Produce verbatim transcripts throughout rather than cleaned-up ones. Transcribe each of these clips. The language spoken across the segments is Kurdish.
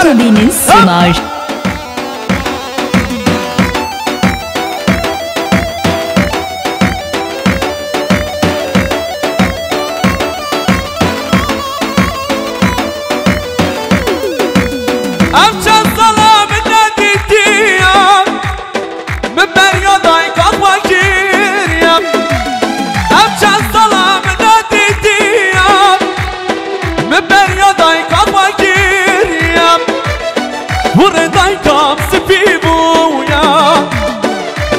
Fotolînin Sunar. Ev çend sala min nedîtiye, min beriya dayika xwe kiriye. Ev çend sala min nedîtiye, min beriya dayika xwe kiriye. Hûrê dayika spî bûye,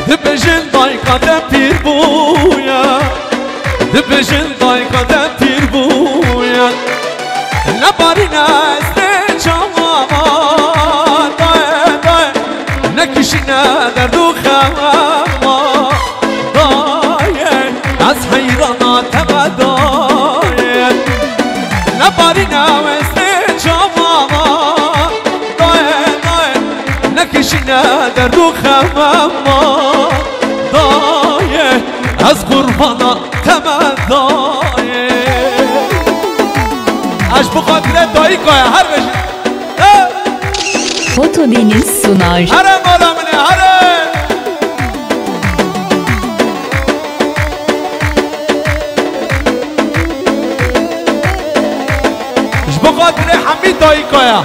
dibêjin dayika te pîr bûye. Dibêjin dayika te pîr bûye. Nebarîne ez lê çawa ma, dayê, dayê. Nekişîne derd û xewa ma, dayê. Ez heyrana te me, dayê. Nebarîne ez lê çawa ma, dayê, dayê. Nekişîne derd û xewa ma, dayê. Ez qurbana te me, dayê. Ez ji bo xatirê dayika ye, her bêjin. Fotolînin Sunar. Here mala min e, here. Ji bo xatirê hemî dayika ye.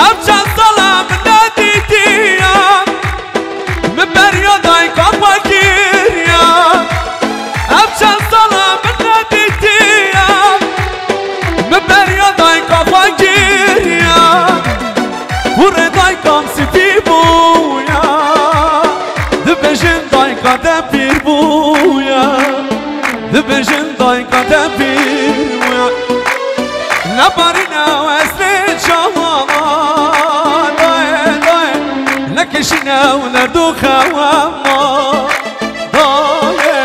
Ev çend sala min nedîtiye, min beriya dayika xwe kiriye. Ev çend sala min nedîtiye, min beriya dayika xwe kiriye. Hûrê dayikam spî bûye, dibêjin dayika te pîr bûye. Dibêjin dayika te pîr bûye. Nebarîne ez lê çawa ma, dayê, dayê. Nekişîne ew derd û xewa ma, dayê.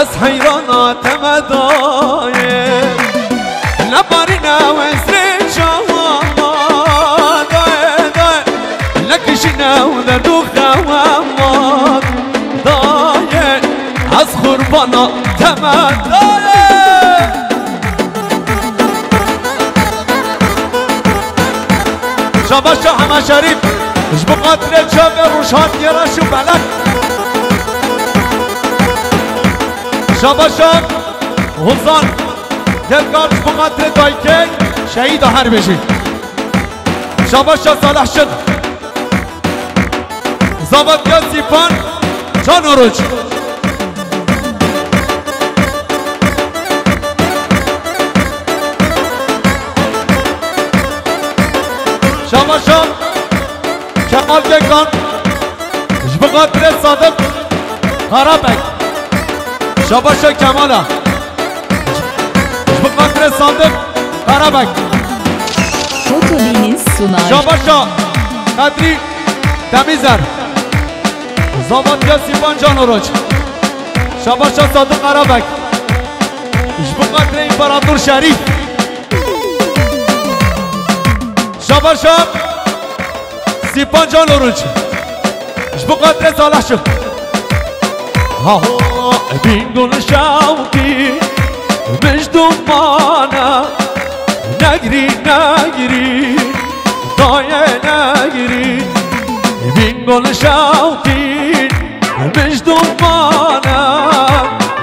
Ez heyrana te me, dayê. Nebarîne ez lê çawa ma, dayê, dayê. Nekişîne ew derd û xewa ma, dayê. Ez qurbana te me, dayê. Şabaşa Hema Şerîf, ji bo xatirê çavê Rûşan Yeraş û Belek. Şabaşa Hozan Gelkar, ji bo xatirê dayikê şehîda her bêjî. Şabaşa Salih Şin. Zavatya Sîpan Can Oruç. Şabaşa Kemal Gökhan. Ji bo xatirê Sadık Karabek. Şabaşa Kemala. Ji bo xatirê Sadık Karabek. Fotolînin Sunar. Şabaşa Kadrî Demizer. Zavatya Sîpan Can Oruç. Şabaşa Sadık Karabek. Ji bo xatirê İmparator Şerîf. Şabaşa Sîpan Can Oruç. Ji bo xatirê Salih Şin. Ha, ha, bîn gul şewqî, mij dumana, negirî, negirî, dayê negirî. Bîn gul şewqî, mij dumana,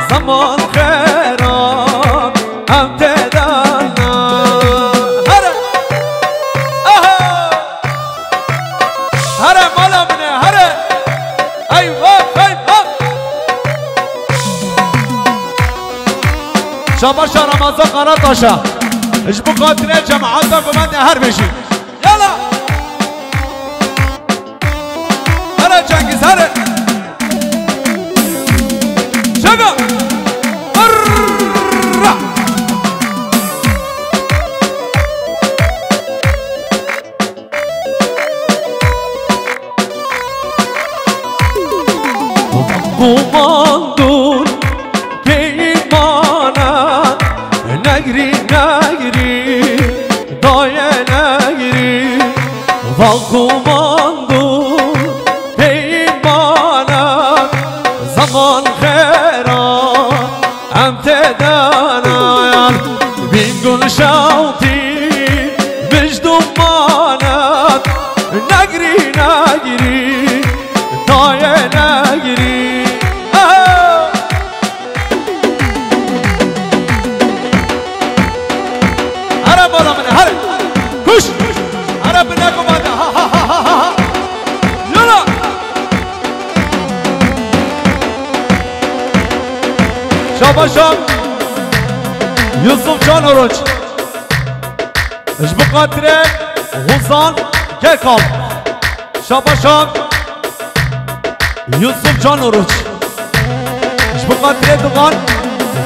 zeman xêra, em tê de ne. Here! Aha! Here mala min e, here. Eyvah, eyvah. Şabaşa Ramazan Karataşa. Ji bo xatirê cemaata gumendê her bêjî. Yala. Here Cengiz, here. Çaka. Hırra. Guman dur peymana, negirî, negirî, dayê negirî. Va guman dur peymana, zeman xêra. Em tê de ne, bîn gul şewqî, Şabaşa Yusuf Can Oruç. Ji bo xatirê Hozan Gekal. Şabaşa Yusuf Can Oruç. Ji bo xatirê Divan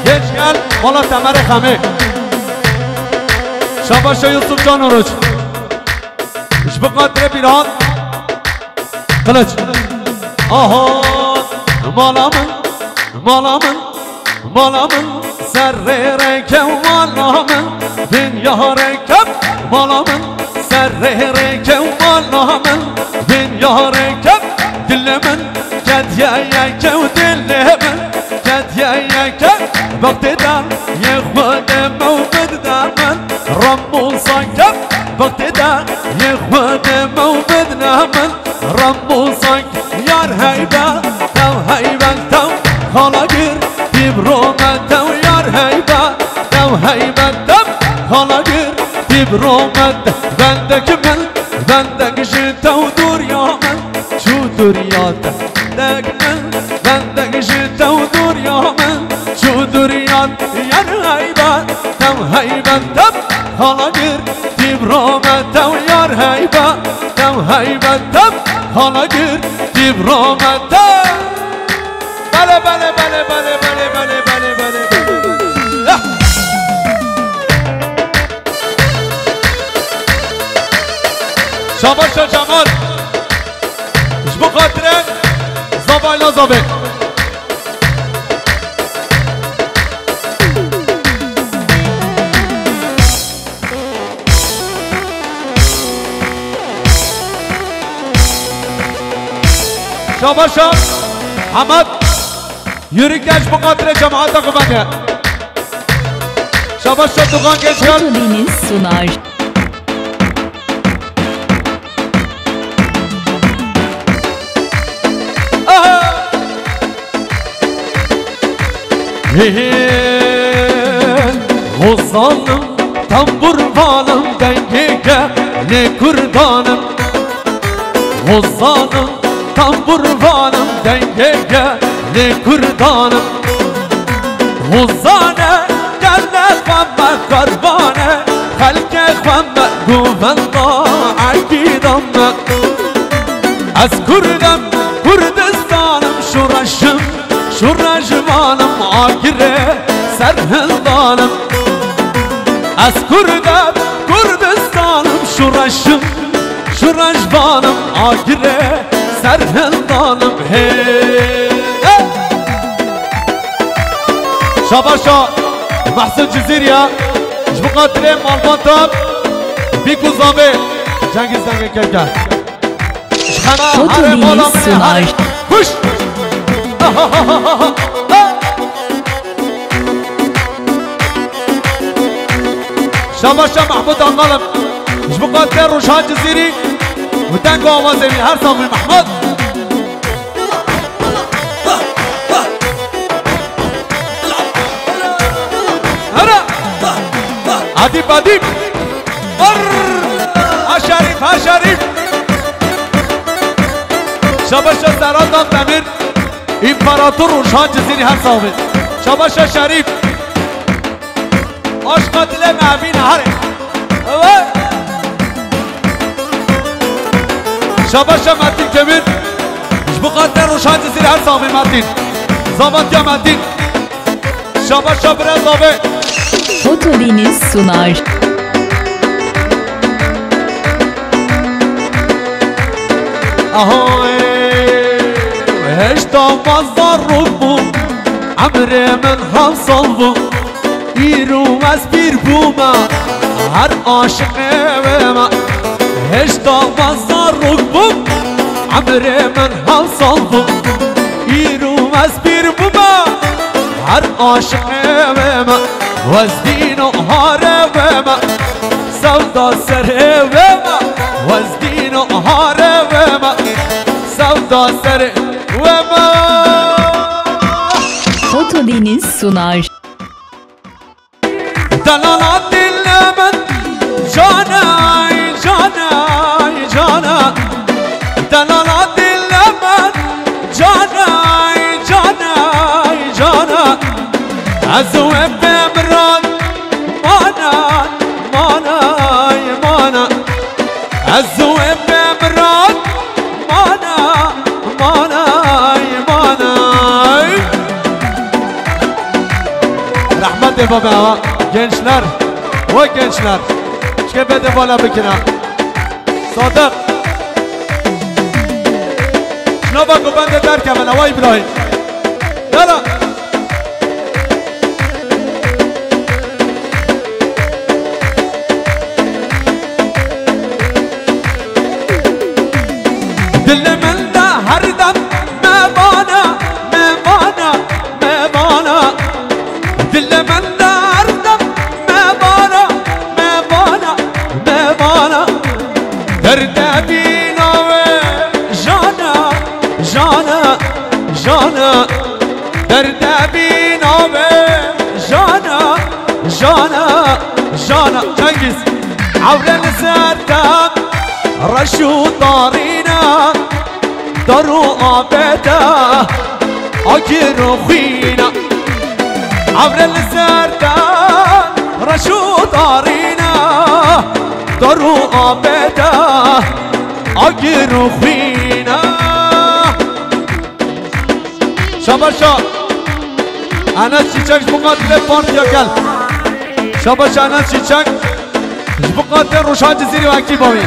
Genç Gel, mala Temerê Xemê. Şabaşa Yusuf Can Oruç. Ji bo xatirê Bîran Kılıç. Aha, mala min, mala min, mala min, serrê rêke û mala min, bin yarê kep, mala min, serrê rêke û mala min, bin yarê kep, dilê min, kediye yeke û dilê min, kediye yeke, wextê de yê xwe de me û bidide min, Remûsa kep, wextê de yê xwe de me û bidine min, Remûsa yar heybe, tew heybe, tew xala gir, tîbrome tew yar heybe, tew heybe, tew xala gir, tîbrome te, bendek min, bendek ji tew dûriya min, çû dûriya te, bendek min, bendek ji tew dûriya min, çû dûriya te, yar heybe, tew heybe, tew xala gir, tîbrome tew yar heybe, tew heybe, tew xala gir, tîbrome tew. Bele, bele, bele. Yah! Şabaşa Cemal. Ji bo xatirê Zavayla Zavê. Şabaşa Hemed Yürükeş, bi xatirê cemaata xwe vediye. Şabaşa Dugan Genç Gel. Fotoliniz sunar. Aha! Hê hê, hozanim, tamburvanim, dengê gelê kurdanim. Hozanim, tamburvanim, dengê gelê kurdanim. Hozane, gelê xwe me, karvane, xelkê xwe me, govenda ekîdan me. Ez Kurd im, Kurdistanim, şoreş im, şoreşvan im, agirê serhildan im. Ez Kurd im, Kurdistanim, şoreş im, şoreşvan im, agirê serhildan im. Hey! Hey! Şabaşa Mehsûn Cizîriya, ji bo xatirê malbata Bîk û Zavê, Cengiz Dengê Kevger. Ji xwe re herê mala min ê, herê. Kuş! Şabaşa Mehmûd Angalim. Ji bo xatirê Rûşhan Cizîrî û deng û awazê wî, her sax bî Mehmûd. Hera! Edîb, edîb! Arr! Ha Şerîf, ha Şerîf! Şabaşa Serhat Akdemir, împarator Rûşhan Cizîrî, her sax bî. Şabaşa Şerîf! Aşka dilê me evîne, herê. Evet. Şabaşa Metin Kömür. Ji bo xatirê Rûşhan Cizîrî, her sax bî Metin. Zavatiya Metin. Şabaşa bira Zavê. Fotoliniz sunar. Ahoy, hêşta me zarok bûm, emrê min heft sal bû. Îro ez pîr bûme, her aşiqê wê me. Hêşta me zarok bûm, emrê min heft sal bû. Îro ez pîr bûme, her aşiqê wê me. Wezdîno harê wê me, sewda serê wê me. Wezdîno harê wê me, sewda serê wê me. Fotoliniz sunar. Delala dilê min, canay, canay, cana. Delala dilê min, canay, canay, cana. Ez û wê bê miran mana, mana, mana. Ez û wê bê miran mana, mana, mana. Rahmetê baba, gençler, o gençler. Çike bede bala bikina. Sadık. Şuna bak, o bende derken bana, vay İbrahim. Yala. Dilê min de her dem me vana, me vana, me vana. Dilê min de her dem me vana, me vana, me vana. Derdê bîna wê jana, jana, jana. Derdê bîna wê jana, jana, jana. Cengiz. Ewre li ser te reş û tarîne, dar û avê te agir û xwîne. Ewre li ser te reş û tarîne, dar û avê te agir û xwîne. Şabaşa Enes Çiçek ji bo xatirê partiya gel. Şabaşa Enes Çiçek ji bo xatirê Ruşan Cizîrî û ekîba wî.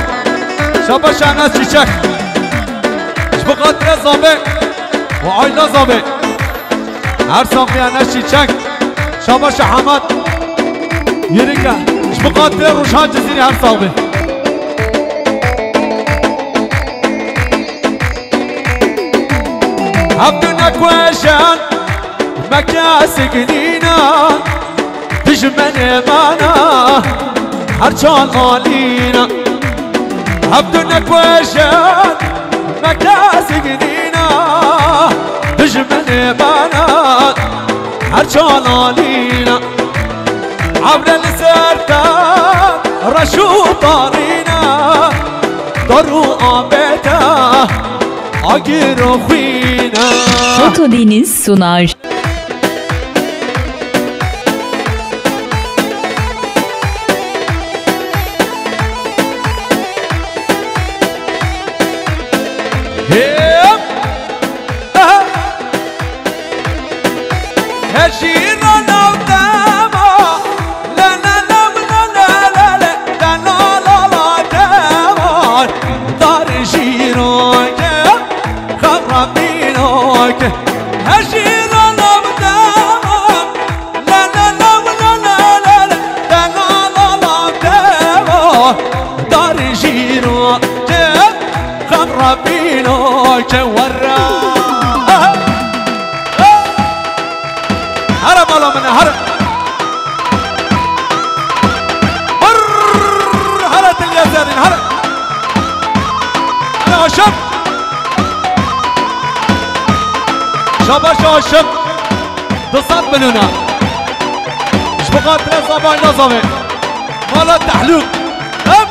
Şabaşa Enes Çiçek ji bo xatirê Zabê û aîla Zabê. Her saxbî Enes Çiçek. Şabaşa Hemed. Yirîke. Ji bo xatirê Ruşan Cizîrî her saxbî. Hevdû nekueşen me kesik nîne, dijmenê me ne her çal alîne. Hevdû nekueşen me kesik nîne, dijmenê me ne her çal alîne. Ewre li ser te reş û tarîne, dar û avê te agir û xwîne. Foto Deniz sunar. Hep. Aha. Hejîra nav dema, la la la la la la la, la la la la dema, dar jîroke, xebra bînoke. Hejîra nav dema, la la la la la la la, la la la la dema, dar jîroke. Xebra bînoke werra. Here bala min e, here. Brrr, here Dilya Zerîn, here. Here Aşim. Şabaş Aşim. Du sed milyon e. Ji bo xatirê Zava Îla Zavê. Mala Tehlûk. Hep.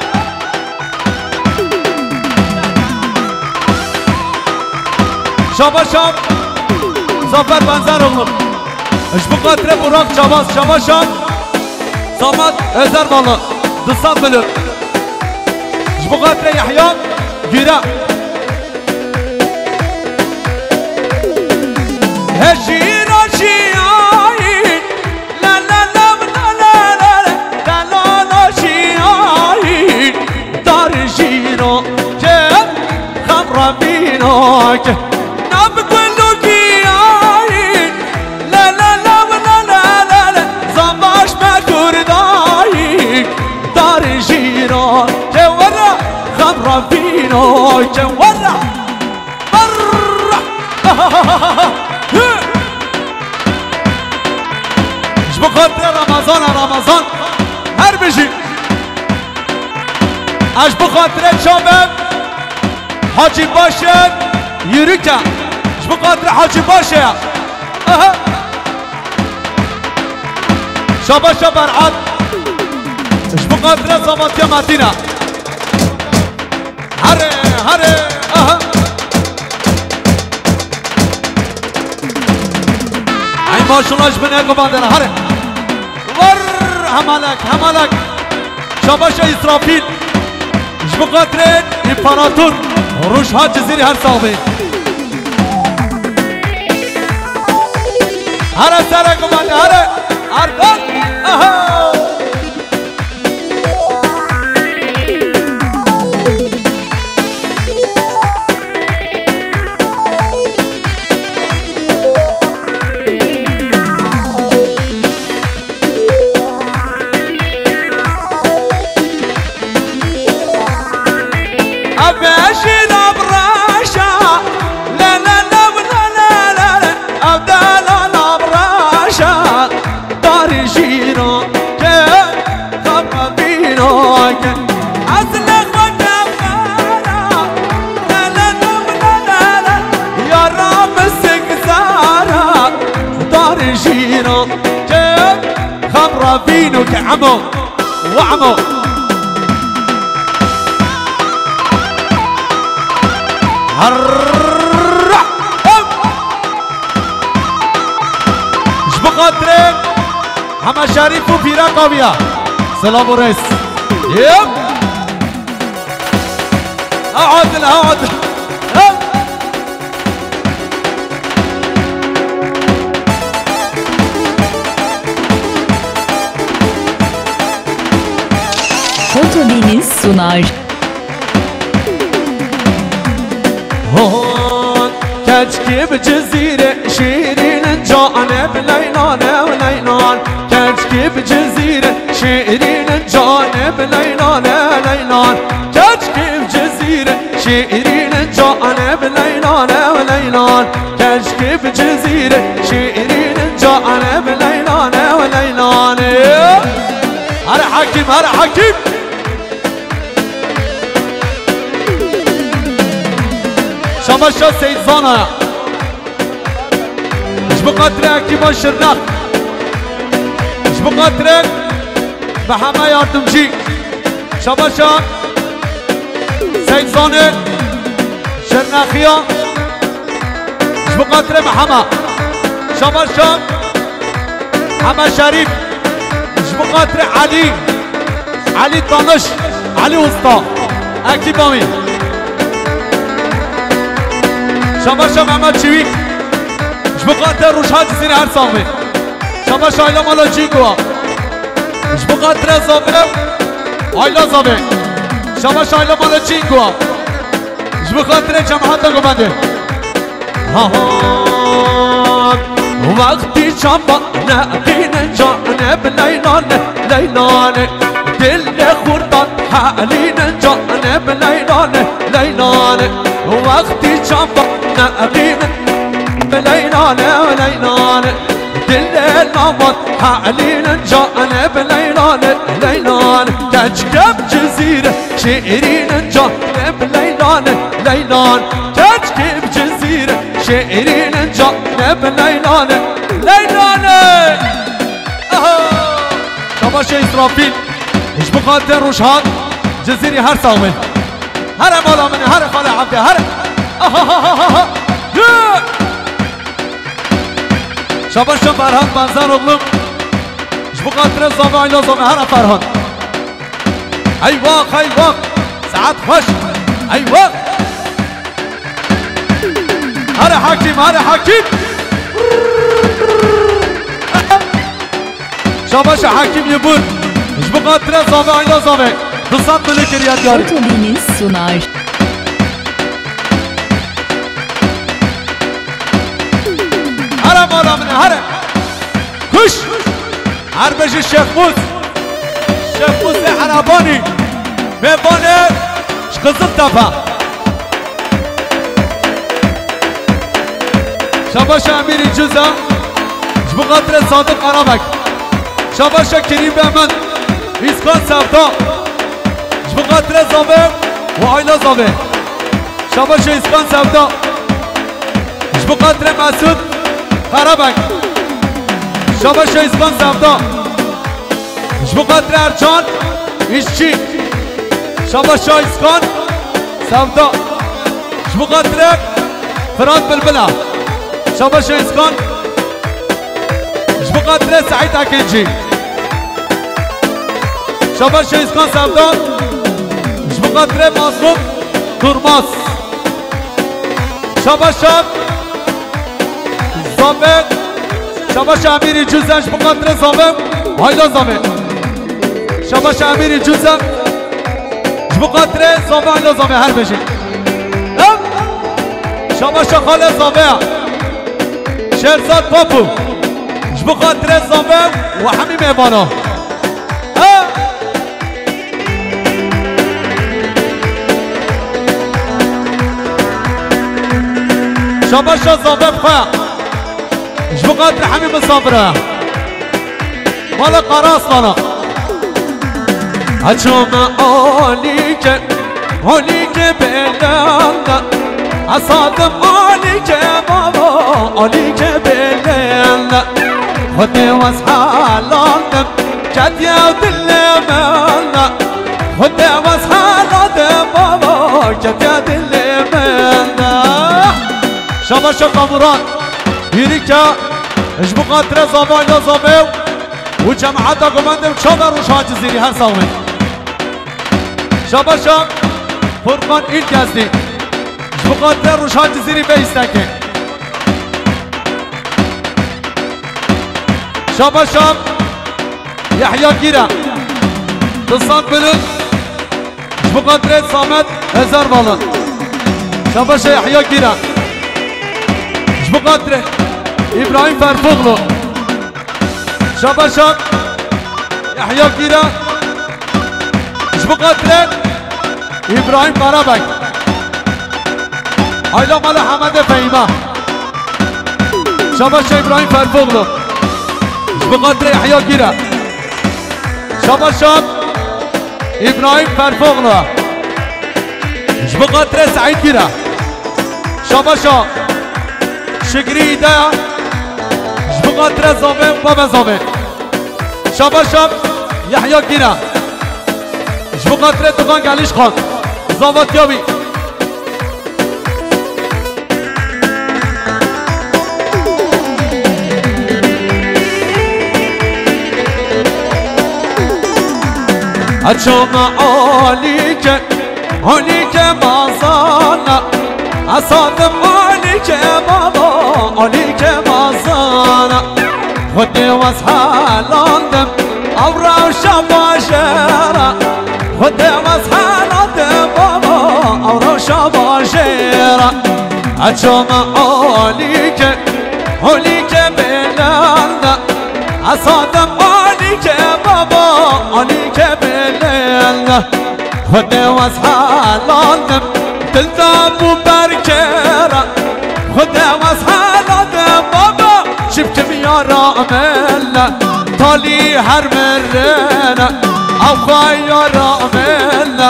Şabaşan Zafer Benzeroğlu. Ji bo xatirê Burak Çavaz, Şabaşan Samet Özerbalı. Du sed milyon. Ji bo xatirê Yahya Gîre. Hejîra jiyayî, la la la la la la la, la la la jiyayî, dar jîro ke, xemra bîno ke, nav gul û giyayî, la la la la la la la, zavaş me kurdayî, dar jîro ke, wera xemra bîno ke, wera. Barra! Ji bo xatirê Ramazan e, Ramazan. Her bijî. Ez ji bo xatirê çav e. Hacî Baş e. Yürük e. Ji bo xatirê Hacî Baş e. Aha. Şabaş e Berhat. Ji bo xatirê Zamatiya Metîn e. Here, here, aha. Ay Şunaş bine qubandene. Hare. Var hemalek, hemalek. Şabaşa İsrafil. Ji bo xatirê împarator Rojhat Cizîrî her sax bê. Hare sere qubande, hare. Arvan. Aha. Darê jîran ke xema vîno ke. Ez li xwe kevera, le, le, le, le, le, le, yara min sik zara. Darê jîran ke xem re vîno ke emo, we emo. Herre, hem. Ji bo xatirê Hema Şerîf û Pîra Kaviya. Silav û rêz. Yep. Ha Adil, ha Adil. Yep. Foto Deniz sunar. Hon, keçkî bi Cizîrê şîrîn in canê bi Leylan e, Leylan. Keçkî bi Cizîrê şîrîn in canê bi Leylan e, Leylan. Keçkî bi Cizîrê şîrîn in canê bi Leylan e, Leylan. Keçkî bi Cizîrê şîrîn in canê bi Leylan e, Leylan. Here Hakîm, here Hakîm. Şabaşa Seyid Zana. Ji bo xatirê Hekîma Şirnex. Ji bo xatirê Meheme Yardimcî. Şabaşa Seyid Zanê Şirnexiya. Ji bo xatirê Mehema. Şabaşa Hema Şerîf. Ji bo xatirê Elî. Elî Tanış. Elî Usta. Ekîba wî. Şabaşa Mehmet Çivîk. Ji bo xatirê Rojhat Cizîrî her sax bê. Şabaşa aîla mala Çîngoa. Ji bo xatirê Zavê. Aîla Zavê. Şabaşa aîla mala Çîngoa. Ji bo xatirê cemata gumendê. Hahan. Wextî çavan neqînin canê bi Leylan e, Leylan e. Dilê xurdan helînin canê bi Leylan e, Leylan e. Wextî çavan neqînin bi Leylan e, Leylan e. Dilê lawan helînin canê bi Leylan e, Leylan. Keçkê bi Cizîrê şîrînin canê bi Leylan e, Leylan. Keçkê bi Cizîrê şîrînin canê bi Leylan e, Leylan e. Aha! Şabaşa Îsrafîl. Ji bo xatirê Rojhat Cizîrî her sax bê. Here mala min e, here xalê Evdê, here. Aha, ha, ha, ha, ha. Yê! Şabaşa Ferhat Benzaroğlu. Ji bo xatirê Zavê, aîla Zavê, here Ferhat. Eyvah, eyvah. Saet xweş. Eyvah. Here Hakîm, here Hakîm. Şabaşa Hakîm Yebur. Ji bo xatirê Zavê, aîla Zavê. Du sed milî kiriye diyarî. Foto Deniz sunar. Here mala min e, here. Kuş. Her bêje Şêxmûs. Şêxmûsê Erebanî. Mêvanê ji Qiziltepe. Şabaşa Emîrî Cuza. Ji bo xatirê Sadiq Arabek. Şabaşa Kerîm Bemen. Îskan Sevda. Ji bo xatirê Zavê û aîla Zavê. Şabaşa Îskan Sevda. Ji bo xatirê Mesûd Karabek. Şabaşa Îskan Sevda. Ji bo xatirê Ercan Îşçî. Şabaşa Îskan Sevda. Ji bo xatirê Firat Bilbila. Şabaşa Îskan. Ji bo xatirê Seîd Ekincî. Şabaş Şehîzkan Sevda. Ji bo xatirê Mazlûm Durmaz. Şabaş Şam. Zave. Şabaş Emîrî Cûzen ji bo xatirê Zave. Hayla Zave. Şabaş Emîrî Cûzen. Ji bo xatirê Zave, Hayla Zave her bêjin. Em. Şabaş Xalê Zave. Şêrzad Papu. Ji bo xatirê Zave û hemî mêvana. Em. Şabaş Zave bi xwe. Ji bo xatirê hemî misafira. Mala Qara Aslana. Açome alîke, alîke belenda. Esadim alîke baba, alîke belenda. Xwedê wez helalim, ketiye dilê min de. Xwedê wez helalim baba, ketiye dilê min de. Şabaş Kamuran. Hîrîka ji bo xatirê Zava Hayla Zave û cemata gumendê û çava Rûşa Cizîrî her sax bin. Şabaş Furkan Îlkezdî. Ji bo xatirê Rûşa Cizîrî bê îstekê. Şabaş Yahya Gîra. Di sed bin. Ji bo xatirê Samet Hezarvalan. Şabaş Yahya Gîra. Ji bo xatirê Îbrahîm Ferfoğlu. Şabaş Yahya Gîra. Ji bo xatirê Îbrahîm Karabek. Hayla mala Hemedê Fehîma. Şabaş Îbrahîm Ferfoğlu. Ji bo xatirê Yahya Gîra. Şabaş Îbrahîm Ferfoğlu. Ji bo xatirê Seîd Gîra. Şabaş Şigrî Îdaya. Ji bo xatirê Zave û Baba Zave. Şabaş Yahya Gîra. Ji bo xatirê Tukan Gelîş Xan. Zavatiya wî. Açome alîke, alîke mazana. Esadim alîke baba, alîke mazana. Xwedê wez helalim, ew rewşa bajêra. Xwedê wez helalim baba, ew rewşa bajêra. Açome alîke, alîke belenda. Esadim alîke baba, alîke belenda. Xwedê wez helalim, dil da bû berkêra. Xwedê wez helalim baba, çi bikim yara min e. Talî her mirine, ew xwe yara min e.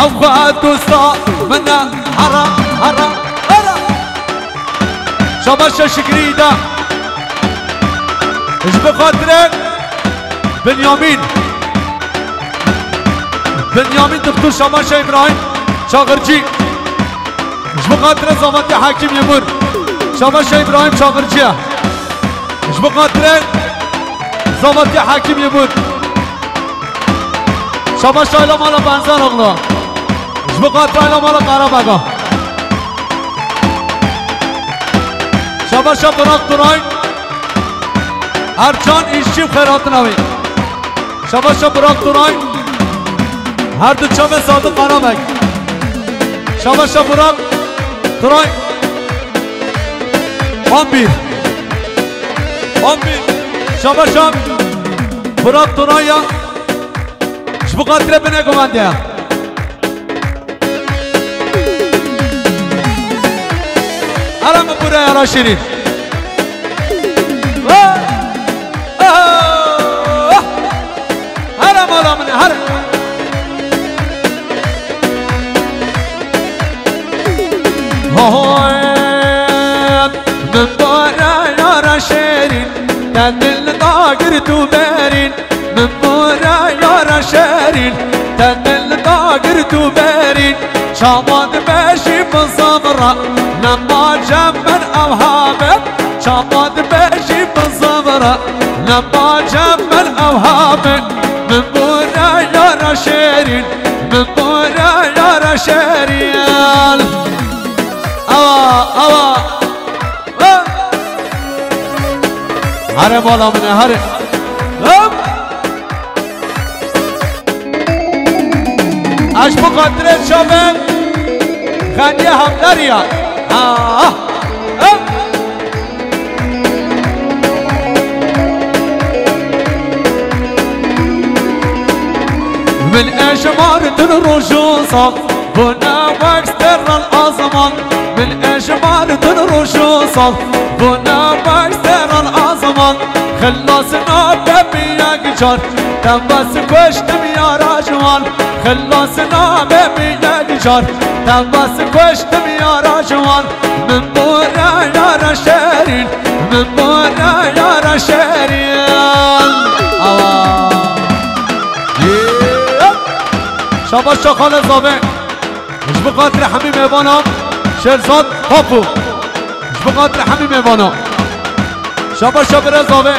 Ew xwe dosta min e. Hera, hera, hera. Şabaş Şigrî Îda. Ji bo xatirê Binyamîn. Binyamîn Dixtûr Şabaş Îbrahîm Çaxircî. Ji bo xatirê Zavatî Hakîm Yemur. Şabaş Îbrahîm Çaxircî. Ji bo xatirê Zavatî Hakîm Yemur. Şabaş Ayla mala Benzaroğlu. Ji bo xatirê Ayla mala Karabega. Şabaş Burak Turay. Ercan Îşçî û xêratina wî. Şabaş Burak Turay. Her du çavê Sadık Karabek. Şabaş Burak Turay. On bir. On bir. Şabaş Burak Turay ya. Ji bo xatirê binê guvendiya. Hele min bûre yara şîrîn. Hele mala min, hele. Hoy, min bûre yara şîrîn, te dil da girt û berîn. Min bûre yara şerîn, te dil da girt û berîn. Çawa dibêjî bi zivra, nema cem min ew habe. Çawa dibêjî bi zivra, Nemace min ew habe, min bûre yara şêrîn, min bûre yara şêrîn. Awa, awa. Here mala min e, here. Hop. Ez ji bo xatirê çavên Xeniye Hevderiya. Ha, ha. Min ejmar din roj û sal, bûne wek sterran azman. Min ejmar din roj û sal, bûne wek sterran azman. Xilas nabe min yek car, te bes kuştim yara ciwan. Xilas nabe min yek car, te bes kuştim yara ciwan. Min bûre yara şêrîn, min bûre yara şêrîn. Awa. Şabaş Çaxalê Zavê. Ji bo xatirê hemî mêvana Şêrzad Tapo. Ji bo xatirê hemî mêvana. Şabaşa birê Zavê.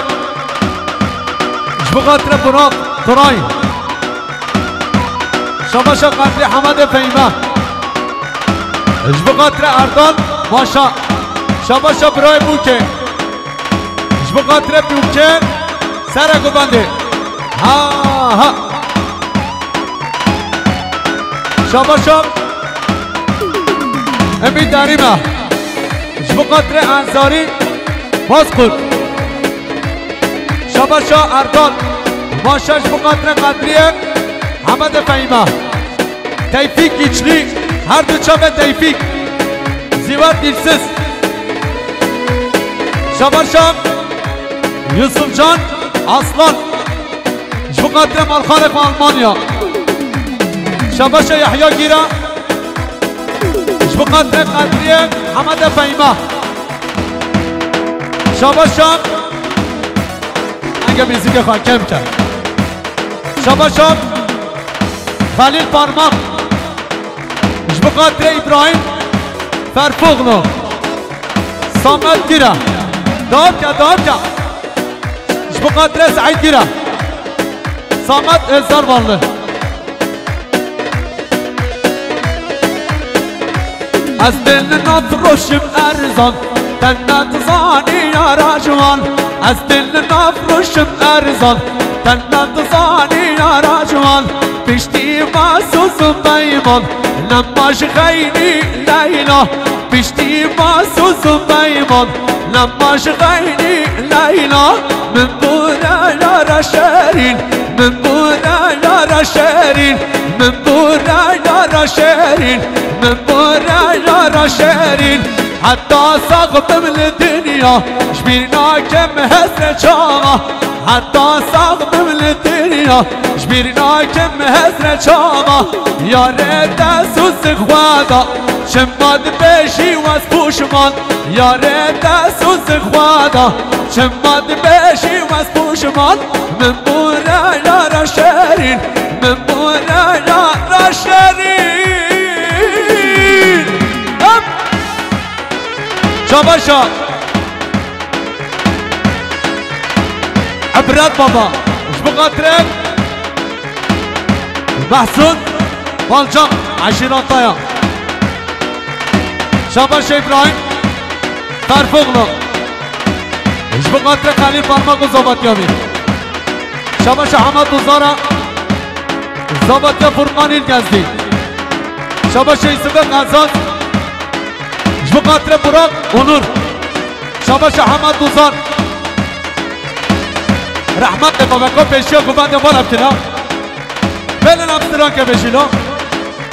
Ji bo xatirê Burak Turay. Şabaşa xatirê Hemedê Fehîme. Ji bo xatirê Erdal Maşa. Şabaşa birayê Bûkê. Ji bo xatirê Bûkê. Sere guvendê. Ha, ha. Şabaşa Emî Derîme. Ji bo xatirê Enzarî Bozkurt. Şabaşa Erdal. Maşa ji bo xatirê Qedriyê Hemedê Fehîme. Tevfîk Kîçlî, her du çavê Tevfîk. Zîwer Dilsiz. Şabaşa Yusufcan Aslan. Ji bo xatirê malxalê xwe Almanya. Şabaşa Yahya Gîra. Ji bo xatirê Qedriyê Hemedê Fehîme. Şabaşa. Enge mîzîkê xwe kêm ke. Şabaşa Xelîl Parmak. Ji bo xatirê Îbrahîm Ferfoğlu. Samet Gîra. Dawam ke, dawam ke. Ji bo xatirê Seîd Gîra. Samet Êzervanlı. Ez dê li nav roşim erzan, te nedizanî yara ciwan. Ez dê li nav roşim erzan, te nedizanî yara ciwan. Piştî Masûz û Peyman, nema ji xeynî Leyla. Piştî Masûz û Peyman, nema ji xeynî Leyla. Min bûre yara şêrîn, min bûre yara şêrîn, min bûre yara şêrîn, min bûre yara şêrîn. Heta sax bim li dinya, ji bîr nakim hesret çawa. Heta sax bim li dinya, ji bîr nakim hesret çawa. Yarê te sûz xwe da, çima dibêjî wez pûşman. Yarê te sûz xwe da, çima dibêjî wez pûşman. Min bûre yara şêrîn, min bûre yara şêrîn. Hop! Şabaşa. Ibret Baba. Ji bo xatirê Mehsûn Balcan, eşîreta ya. Şabaşa Îbrahîm Ferfoğlu. Ji bo xatirê Xelîl Parmak û Zavatya wî. Şabaşa Hemed Duzara. Zavatya Furkan Îlgezdî. Şabaşa Yusufê Qezaz. Ji bo xatirê Burak Onur. Şabaşa Hemed Duzar. Rehmet be babeko, pêşiya guvendê mala bikina. Belin em stranke beşîlo.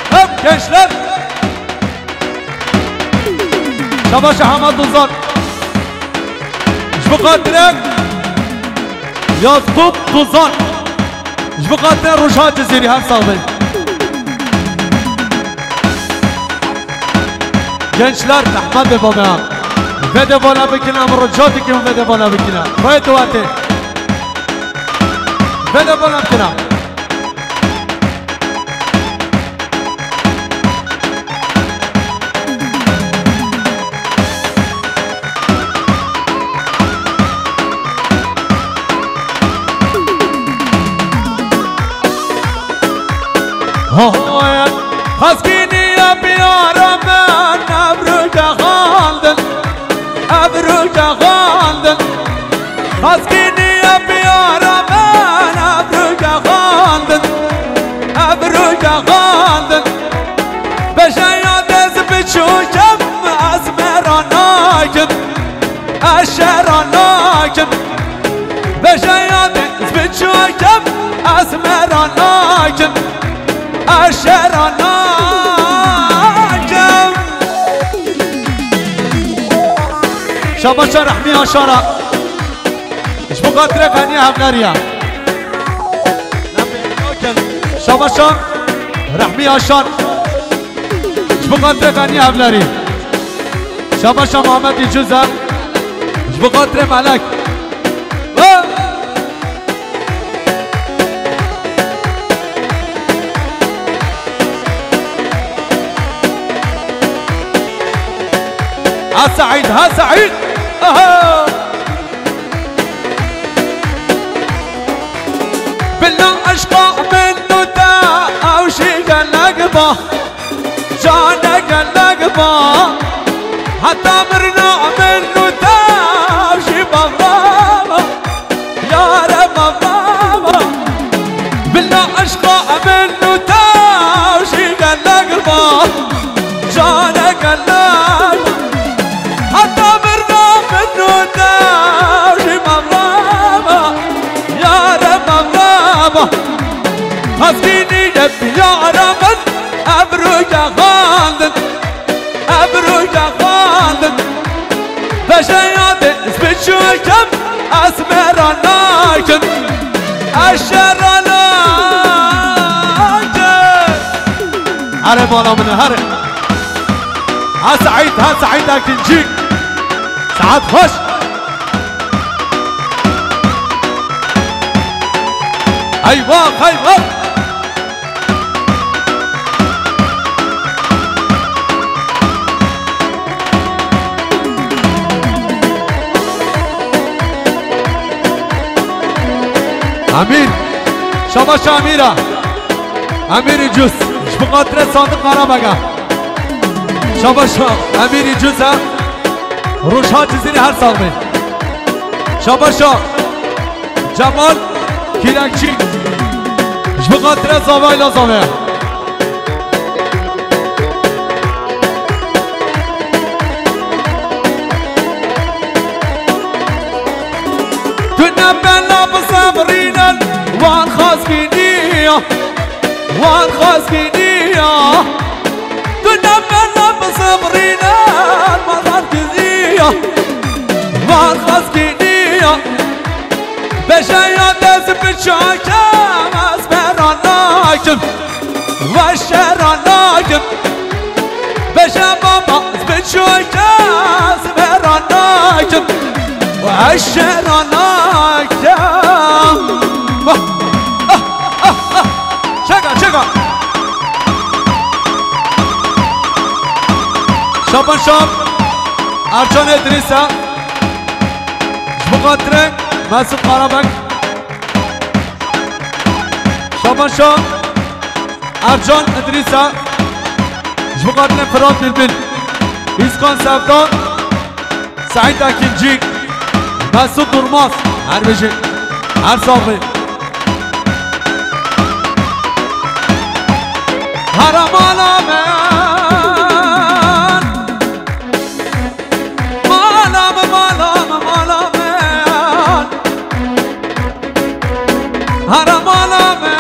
Hep gençler. Şabaşa Hemed Duzar. Ji bo xatirê Yakup Duzar. Ji bo xatirê Rojha Cizîrî, her sax bin. Gençler, zehmet be bana. Vede bana bikine, em rica dikim vede bana bikine. Rayet wate. Vede bana bikine. Xaskîniye biyara min, ev rû kexandin, ev rû kexandin. Xaskîniye biyara min, ev rû kexandin, ev rû kexandin. Bejeya dez biçûkem, ez mêra nakim, ez şera nakim. Bejeya dez biçûkem, ez mêra nakim, ez şera nakim. Şabaşa Rehmî Aşara. Ji bo xatirê Xanî Hevleriya. Şabaşa Rehmî Aşar. Ji bo xatirê Xanî Hevlerî. Şabaşa Muhammedî Cuza. Ji bo xatirê Melek. Ha Seîd, ha Seîd. Aha! Bila eşqa min û te ew jî gelek ba. Cane gelek ba. Heta mirina min û te ew jî bavra ba. Yare bavra ba. Bila eşqa min û te ew jî gelek ba. Cane gelek ba. Heta mirina min û te ew jî bavra ba. Yare bavra ba. Xaskîniye biyara min, ev rû kexandin, ev rû kexandin. Bejeya dez biçûkem, ez mêra nakim, ez şera nakim. Here mala min e, here. Ha Seîd, ha Seîd Ekincî. Saet xweş. Eyvah, eyvah. Emîr. Şabaş Emîra. Emîrî Cus. Ji bo xatirê Sadiq Karabega. Şabaş Emîrî Cus e. Rojha Cizîrî her sax bê. Şabaş. Cemal Kîrekçî. Ji bo xatirê zavayla zavaya. Tu ne bela bisebrînin, wan xaskîniya, wan xaskîniya. Tu ne bela bisebrînin, wan xaskîniya, wan xaskîniya. Bejeya dez biçûkem, ez mêra nakim, ez şera nakim. Beje baba, ez biçûkem, ez mêra nakim, ez şera nakim. Ah, ah, ah, ah. Çeka, çeka. Şaban Şam, Ercan Edrîsa. Ji bo xatirê Mesut Karabek. Şaban Şam, Ercan Idrîsa. Ji bo xatirê Firat Bilbil, Îskan Sevda, Seîd Ekincî, Mesut Durmaz. Her bijî, her sax bî. Hera mala me. Mala me, mala me, mala me. Hera mala me.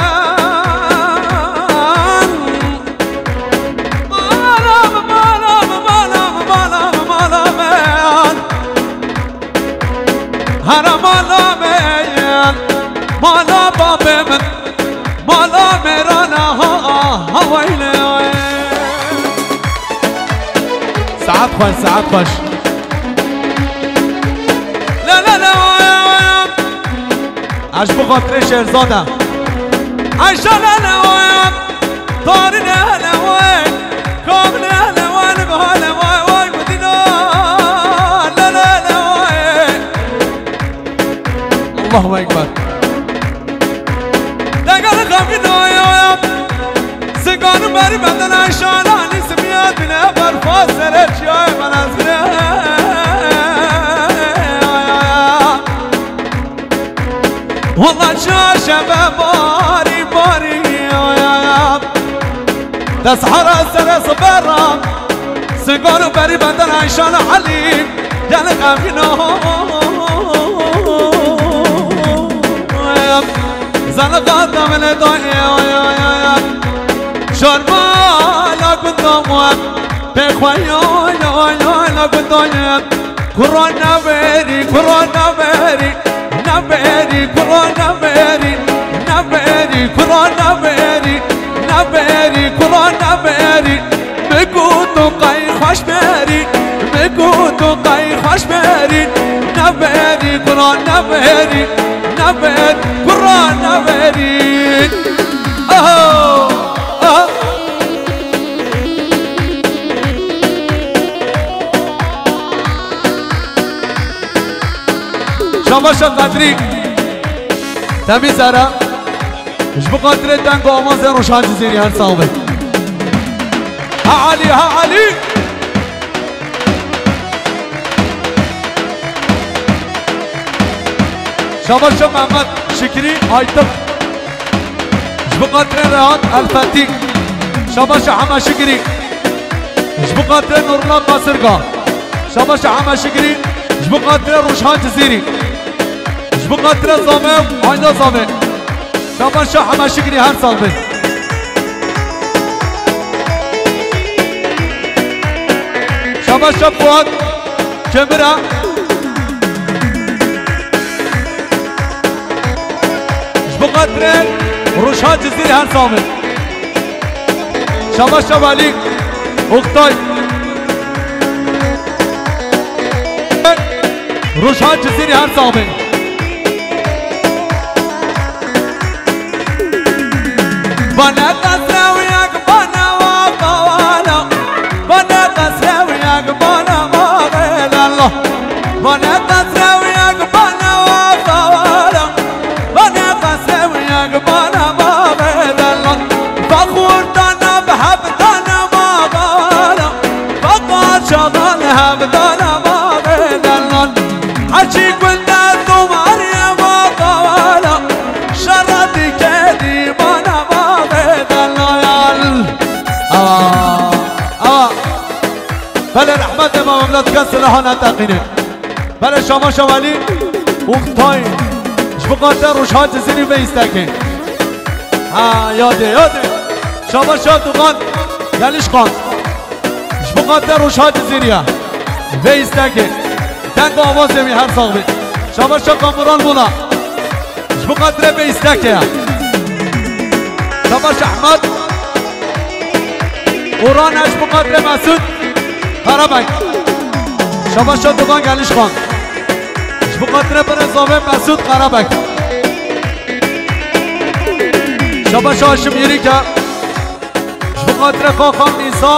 Mala me, mala me, mala me, mala me, mala me. Hera mala me. Mala babê min. Mala mêrana ha, ha, ha, weyle, we. Saet xweş, saet xweş. La, la, la, we, we. Ez ji bo xatirê Şêrzade. Ayşe, la, la, we. Tarî, la, la, we. Kamilê, la, we, li, we, la, we, we, Medîna. La, la, la, we. Allahu Ekber. Degel xemgîn oya oya. Sigan û berî benden Ayşe Te sehera sere sibera, singar û berî beden Eyşan Elî, gel xemgîno. Zeliqa demine dayê, şerma la gundam we, pê xwe ya, ya, ya, la gundam we. Kuro neverî, kuro neverî, neverî, kuro neverî, neverî, kuro neverî, neverî, kuro neverî. Bigo tu qey xweş berî, bigo tu qey xweş berî, neverî, kuro neverî, never, kuro neverî. Aho, aho. Şabaşa Qedrî. Temîz era. Ji bo xatirê deng û awazên Rûşan Cizîrî, her sax be. Ha Elî, ha Elî. Şabaşa Mehmet Şikrî Aytip. Ji bo xatirê Rehat Elfetî. Şabaşa Hema Şikrî. Ji bo xatirê Nurullah Qasirga. Şabaşa Hema Şikrî. Ji bo xatirê Rûşhan Cizîrî. Ji bo xatirê Zame, Ayna Zame. Şabaşa Hema Şikrî, her sax be. Şabaşa Fuat Kemira. Ji bo xatirê Rûşhan Cizîrî, her sax be. Şabaşa Welî Oktay. Rûşhan Cizîrî, her sax be. Bana qesrew yek bana wa qawala. Bana qesrew yek bana wa qelala. Bana qesrew yek bana wa qawala. Bana qesrew yek bana wa qelala. Faxur dana bi heb dana wa qawala. Faqa çadan heb dana wa qelala. Hacî gunda tomariye wa qawala. Şerra dike dîmana ma vê delal. Awa, awa. Belê rehmetê me memletiken silaha neteqîne. Belê Şamaşa Welî Oktay. Ji bo xatir Rûşhan Cizîrî vê îstekê. Ha, yadê, yadê. Şamaşa Dugan Gelîşxan. Ji bo xatir Rûşhan Cizîrî ye. Vê îstekê. Deng û awazê wî her sax bî. Şamaşa Kamuran Bula. Ji bo xatirê vê îstekê ye. Şabaş Ehmed. Orane ji bo xatirê Mesûd Karabek. Şabaşa Dugan Gelîşxan. Ji bo xatirê birê zavê Mesûd Karabek. Şabaşa Haşim Yirîke. Ji bo xatirê Xaxam Îsa.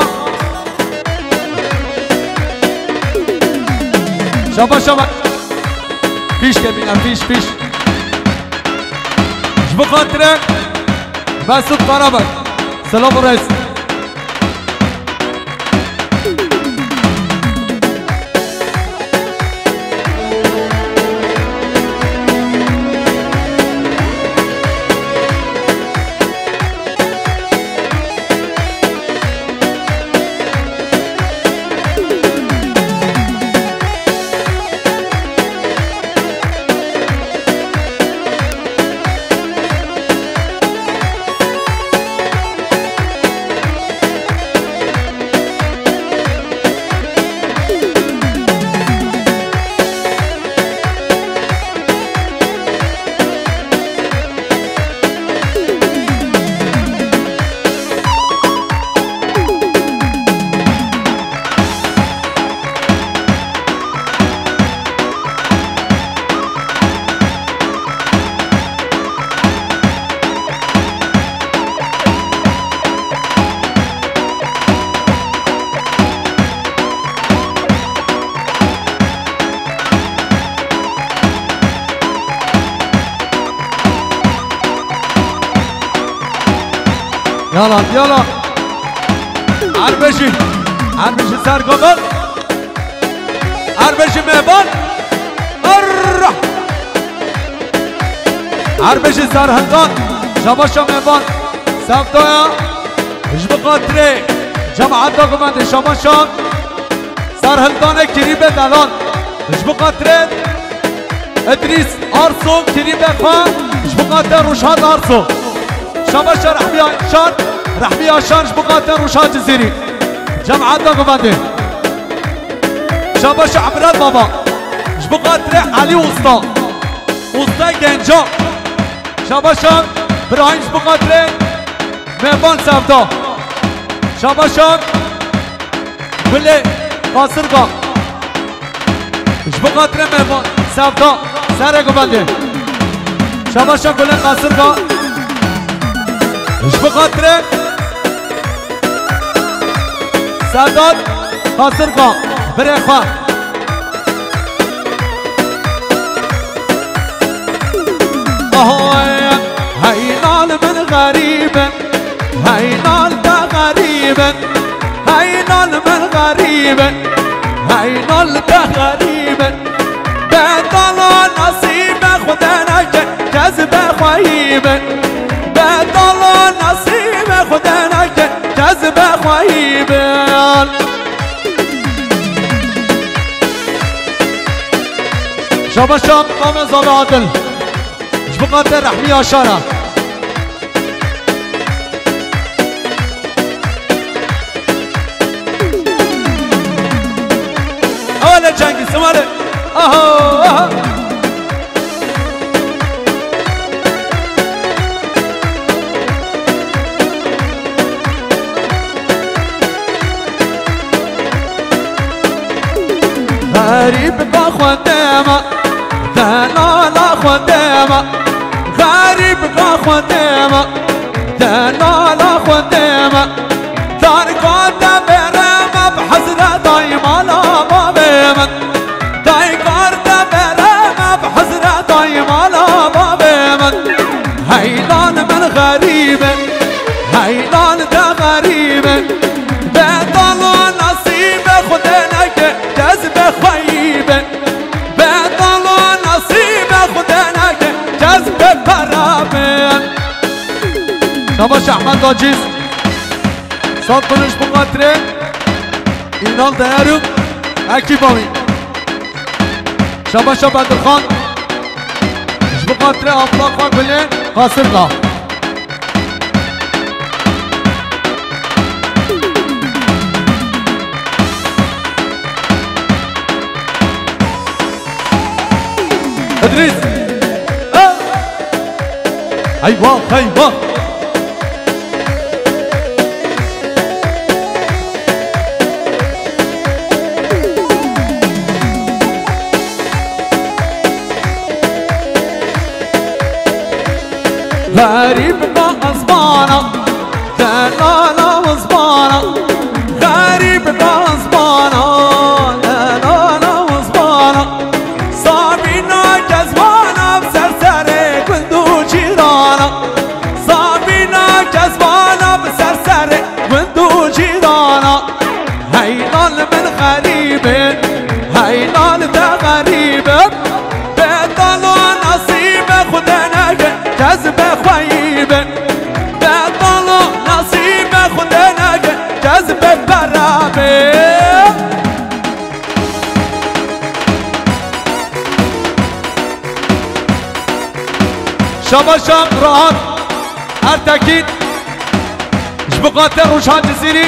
Şabaşa me. Fîş kebîne, fîş, fîş. Ji bo xatirê Mesûd Karabek. Selam û rêz. Yala, yala. Erbêjî, Erbêjî ser gomel. Erbêjî mêvan. Err! Erbêjî ser hindan. Şabaşa mêvan. Sevdaya. Ji bo xatirê cemaeta gumendê şabaşan. Serhildanê Kirîbê Delal. Ji bo xatirê Idrîs Arso, Kirîbê xwe. Ji bo xatirê Rûşhat Arso. Şabaşa Rehmiya Şan, Rehmiya Şan ji bo xatirê Rûşhat Cizîrî. Cemaeta gumendê. Şabaşa Emrel Baba. Ji bo xatirê Elî Usta. Usta Genca. Şabaşa Birahîm ji bo xatirê Mêvan Sevda. Şabaşa Gulê Qasirga. Ji bo xatirê Mêvan Sevda. Serê gumendê. Şabaşa Gulê Qasirga. Ji bo xatirê Sedat Qasirga. Birê xwe. Ahoy, hey lal min xerîb in, hey lal te xerîb in, hey lal min xerîb in, hey lal te xerîb in. Bedala nasîbe Xude neke, kes be xweyî be. Bedala nasîbe Xude neke, kes be xweyî be. Şabaşa Mame Zala Adil. Ji bo xatir Rehmî Yaşar e. Ew le cengî, simale. Aha, aha. Xerîb ba Xwedê me, delala Xwedê me. Xerîb ba Xwedê me, delala Xwedê me. Darka te bere me bi hezre dayê mala bavê min. Dayka te bere me bi hezre dayê mala bavê min. Hey lal min xerîb e, hey lal te xerîb e. Bedala nasîbe Xwedê neke, kes be xweyî be. Bedala nasîbe Xwedê neke, kes be pera be. Şabaş Ehmed Aciz. Sat kuruş bu xatirê Ünal Değerim, ekîba wî. Şabaşa Bedirxan. Ji bo xatirê abla xwe Gulê Qasirga. Idrîs. Ha! Eyvah, eyvah. Xerîb ba ezmana, delala ezmana. Xerîb ba ezmana, delala ezmana. Sabîna Kezmana bi ser serê gund û cîrana. Sabîna Kezmana bi ser serê gund û cîrana. Hey lal min xerîb e, hey lal te xerîb e. Bedala nasîbe Xwedê neke, kes be xweyî be. Bedala nasîbe Xwedê neke, kes be pera be. Şabaşa Rahat Ertekîn. Ji bo xatir Rûşan Cizîrî,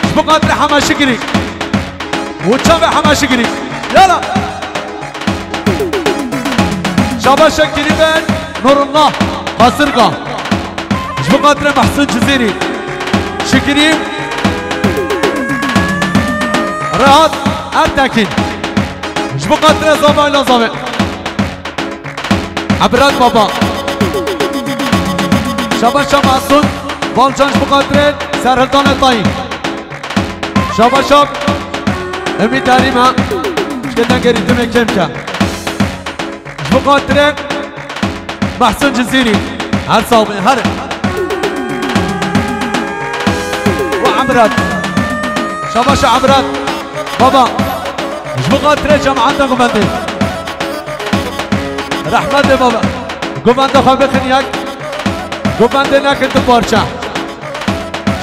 ji bo xatir Hema Şikirî. Û çavê Hema Şikirî. Yala. Şabaşa Kirîben Nurullah Qasirga. Ji bo xatirê Mehsûn Cizîrî. Şikirî Rehat Ertekîn. Ji bo xatirê Zava Lazavê. Ebrat Baba. Şabaşa Mehsûn Balcan ji bo xatirê Serhildanê Tayî. Şabaşa Ümît Erîme. Ji dengê rîtimê kêm ke. Ji bo xatirê Mehsûn Cizîrî. Her sax bin, her. Û Emrat. Şabaşa Emrat. Baba. Ji bo xatirê cemaeta guvendê. Rehmetê baba. Guvenda xwe bixin yek. Guvendê nekin du parçe.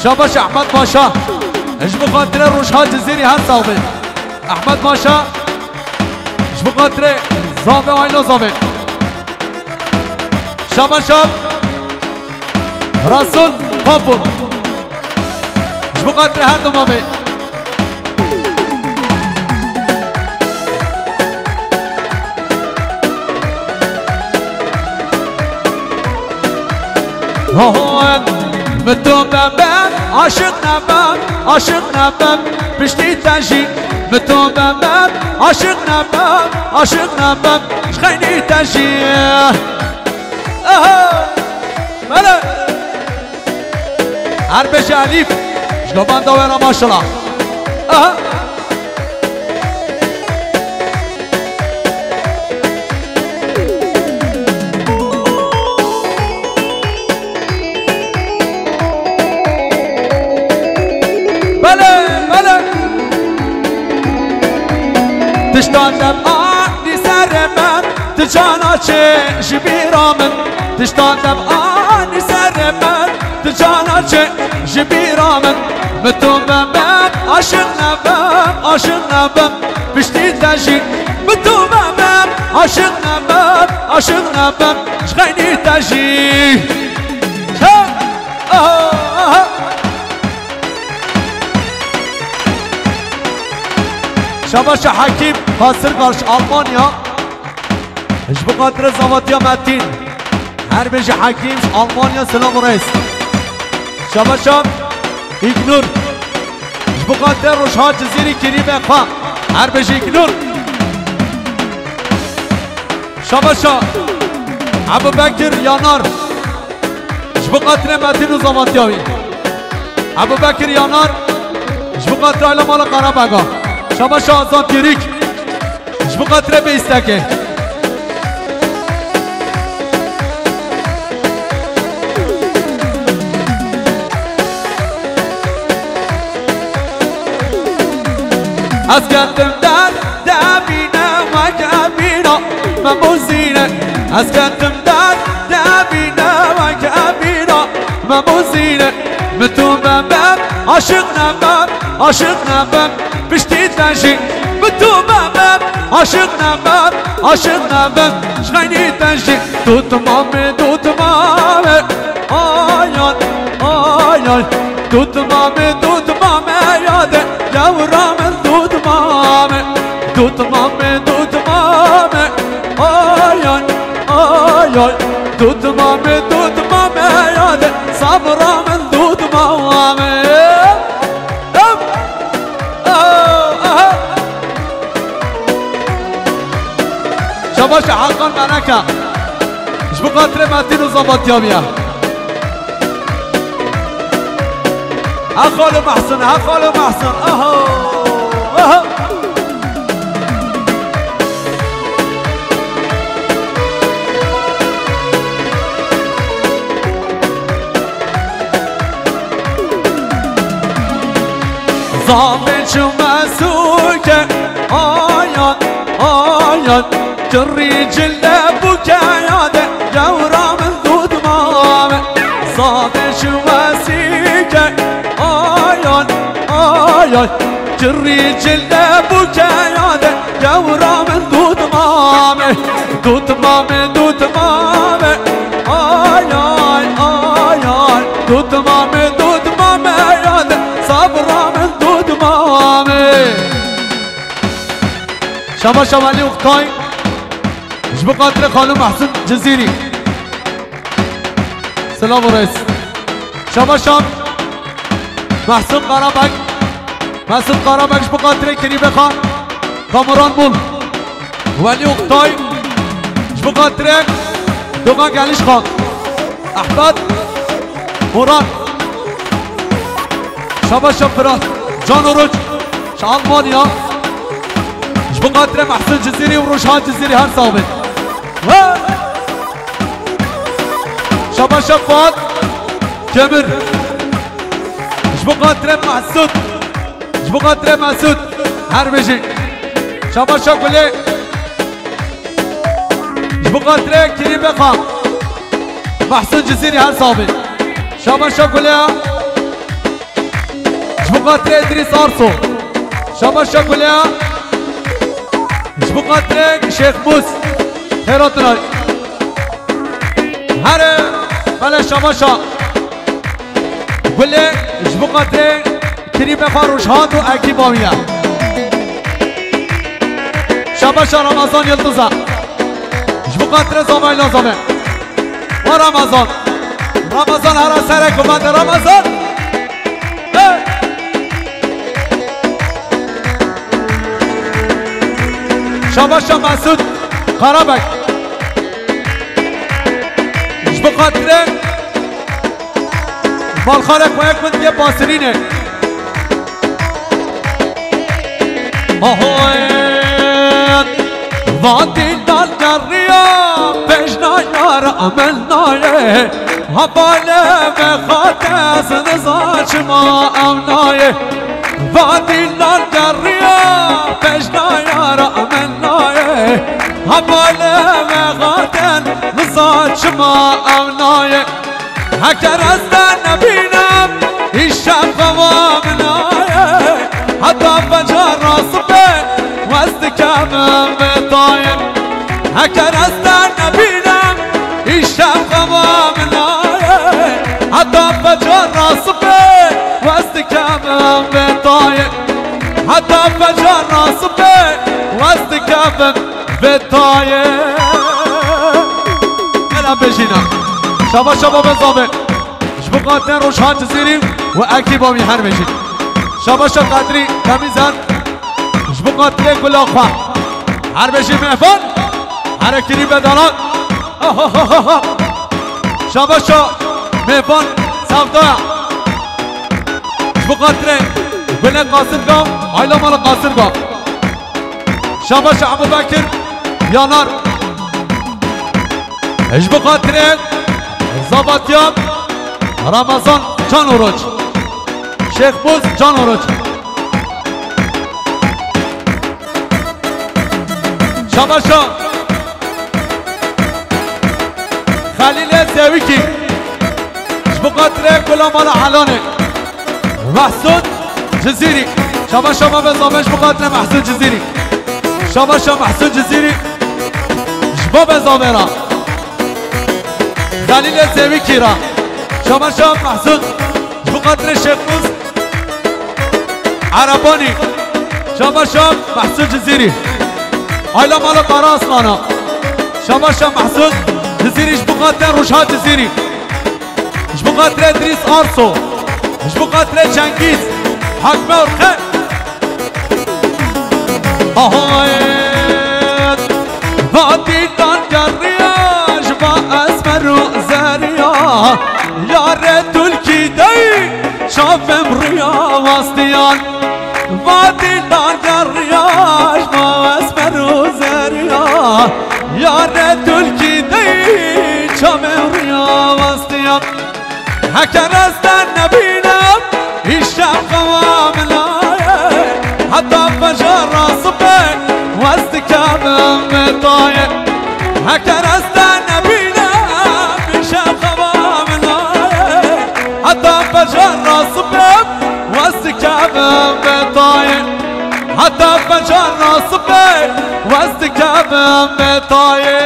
Şabaş Ehmed Paşa. Ji bo xatirê Rojha Cizîrî her sax be. Ehmed Paşa. Ji bo xatirê Zavê Ayla Zavê. Şabaş Şab. Rasul Papur. Ji bo xatirê her du mavê. Hon, bi tu bebem, aşiq nebem, aşiq nebem, piştî te jî. Bi tu bebem, aşiq nebem, aşiq nebem, ji xeynî te jî. Aha! Bele! Her bêje Elîf, ji lo benda we re maşallah. Aha! Bele, bele. Tiştan dem anî serê min, tu cana çê ji bîra min. Tiştan dem anî serê min, tu cana çê ji bîra min. Min tu bebem, aşiq nebem, aşiq nebem. Piştî te jî, min tu bebem, aşiq nebem, aşiq nebem. Ji xeynî te jî. Çe! Aha, aha. Şabaş Hekîm Hasirgal ji Almanya. Ji bo xatirê zavatiya Metîn. Her bêje Hekîm ji Almanya selam û rêz. Şabaş Îknur. Ji bo xatirê Rojha Cizîrî kirî be xwe. Her bêje Îknur. Şabaş Ebubekir Yanar. Ji bo xatirê Metîn û zavatiya wî. Ebubekir Yanar, ji bo xatirê aile mala Qarabega. Şabaş Azad Yêrîk, ji bo xatirê bê îstekê. Ez ketim der, demîne weke bîra me bozîne. Ez ketim der, demîne weke bîra me bozîne. Min tu bebem, aşiq nebem, aşiq nebem. Piştî te jî, min tu bebem, aşiq nebem, aşiq nebem. Ji xeynî te jî, dûtmamê, dûtmamê. Ay, ay, ay, ay. Dûtmamê, dûtmamê, yadê gewra min dûtmamê. Dûtmamê, dûtmamê, ay, ay, ay, ay. Dûtmamê, dûtmamê, yadê sabra min dûtmamê. Em, ah, ah. Şabaş Hakan Mereka. Ji bo xatirê Metîn û zavatiya wî ye. Ha xalo Mehsin, ha xalo Mehsin. Aha! Aha! Zavê çime sûke, ayan, ayan. Kirî cile bûke yade, gewra min dûtmame. Zavê ji wesîke, ayan, ayan. Kirî cile bûke yade, gewra min dûtmame. Dûtmame, dûtmame. Ay, ay, ay, ay. Dûtmame, dûtmame yade, sabra min dûtmame. Şabaş Welî Oktay. Ji bo xatirê Xalo Mehsûd Cizîrî. Silav û rêz. Şabaş Mehsûd Karabek. Mehsûd Karabek ji bo xatirê kirîbê xwe. Kamuran Mûl. Welî Oktay. Ji bo xatirê Dogan Gelişxan. Ehmed Murat. Şabaş Firat. Can Oruç. Ji Almanya. Ji bo xatirê Mehsûd Cizîrî û Rojhan Cizîrî her sax bin. He! Şabaş Fuat Kemir. Ji bo xatirê Mehsûd. Ji bo xatirê Mehsûd. Her bijî. Şabaş Gulê. Ji bo xatirê kirîbê xwe. Mehsûd Cizîrî her sax bin. Şabaş Gulê. Xatirê Îdrîs Arso. Şabaşa Gulê. Ji bo xatirê Şêx Mûs. Xêratina. Here, bele şabaşa Gulê, ji bo xatirê kirîme xwe Rojhat û ekîba wî ye. Şabaşa Ramazan Yildiza. Ji bo xatirê zavayla zave. Wa Ramazan. Ramazan, here serek û bende Ramazan. Şabaşa Mesûd Karabek. Ji bo xatirê malxalek we yek min diye Basirînê. Ahoy! Vatî dal geriya pêş nayar amel nayê. Hevalê vexate ez nizan çima ew nayê. Va dîlan geriya pêş nayara min nayê. Hevalê vexate ez nizan çima ew nayê. Heker ez te nebînim, îşev xewa min nayê. Heta feca rasibê wez dike min vê tayê. Heker ez te nebînim, îşev xewa min nayê. Heta feca rasibê wez dike min vê tayê. Heta feca nasibê wez dike min vê tayê. Hela bejîna. Şabaşa babê zabê. Ji bo xatirê Rojhan Cizîrî û ekîba wî her bejîn. Şabaşa Qedrî Temîzer. Ji bo xatirê gula xwe. Her bejî mehvan. Herekirî bedalan. Şabaşa mêvan Sevda. Ji bo xatirê Gule Qasirga, aila mala Qasirga. Şabaşa Ebubekir Yanar. Ji bo xatirê Zabatiya Ramazan Can Oruç. Şêx Muz Can Oruç. Şabaşa Xelîlê Zewikî. Ji bo xatirê gula mala Elanê. Mehsûd Cizîrî. Şabaşa babê zabê ji bo xatirê Mehsûd Cizîrî. Şabaşa Mehsûd Cizîrî. Ji babê zabê ra. Xelîlê Zewikî ra. Şabaşa Mehsûd. Ji bo xatirê Şêx Muz Erebanî. Şabaşa Mehsûd Cizîrî. Aila mala Kara Aslana. Şabaşa Mehsûd Cizîrî ji bo xatirê Rojhat Cizîrî. Ji bo xatirê Idrîs Arso. Ji bo xatirê Cengîz. Hakme Orxe. Ahoyet. Va dîdan geriya ji va esmer û zeriya. Yarê tulkî dey çavêm riya wastiyan. Va dîdan geriya ji va esmer û zeriya. Yarê tulkî dey çavêm riya wastiyan. Heker ez te nebînim, îşev xewa min nayê. Heta feca rasibê wez dike min vê tayê. Heker ez te nebînim, îşev xewa min nayê. Heta feca rasibê wez dike min vê tayê. Heta feca rasibê wez dike min vê tayê.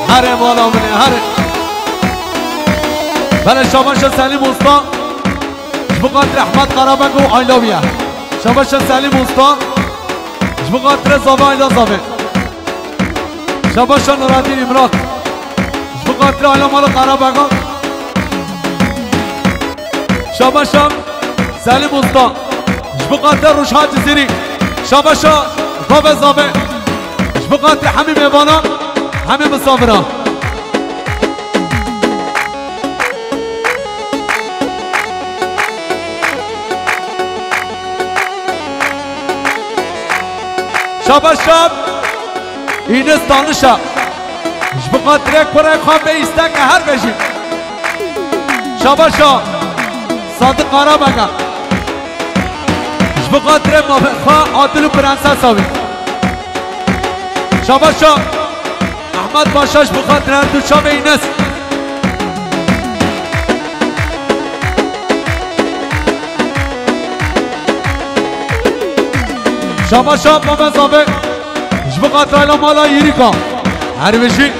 Here mala min ê, here. Bele şabaşa Selîm Usta. Ji bo xatirê Ehmed Karabek û aila wî ye. Şabaşa Selîm Usta. Ji bo xatirê Zava aila Zave. Şabaşa Nuradîn Îmrat. Ji bo xatirê aila mala Karabega. Şabaşa Selîm Usta. Ji bo xatirê Rojhat Cizîrî. Şabaşa babê Zave. Ji bo xatirê hemî mêvana, hemî misafira. Şabaşa Înis Tanişa. Ji bo xatirê kurê xwe bê îsteke her bejî. Şabaşa Sadiq Karabega. Ji bo xatirê mafê xwe Adil û prensesa wî. Şabaşa Ehmed Paşa ji bo xatirê her du çavê Înis. Şabaşa Mamed Zabe, ji bo xatirayla mala Yirîka. Her bijî.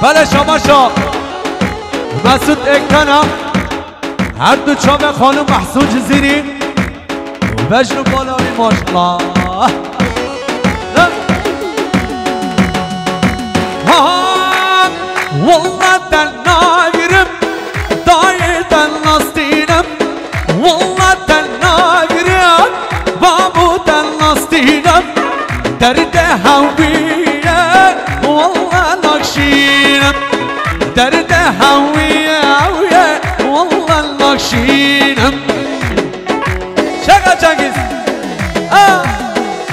Belê şabaşa Mesut Ektena. Her du çavê xanim Mehsûn Cizîrî. Bejn û bala wî maşallah. Ha, wallah te nagirim, dayê te nastînim. Wallah te nagirim, babû te nastînim. Derdê hewî ye, wallah nakşînim. Derdê hewî ye, hewî ye, wallah nakşînim. Şaka Cengiz. Ha.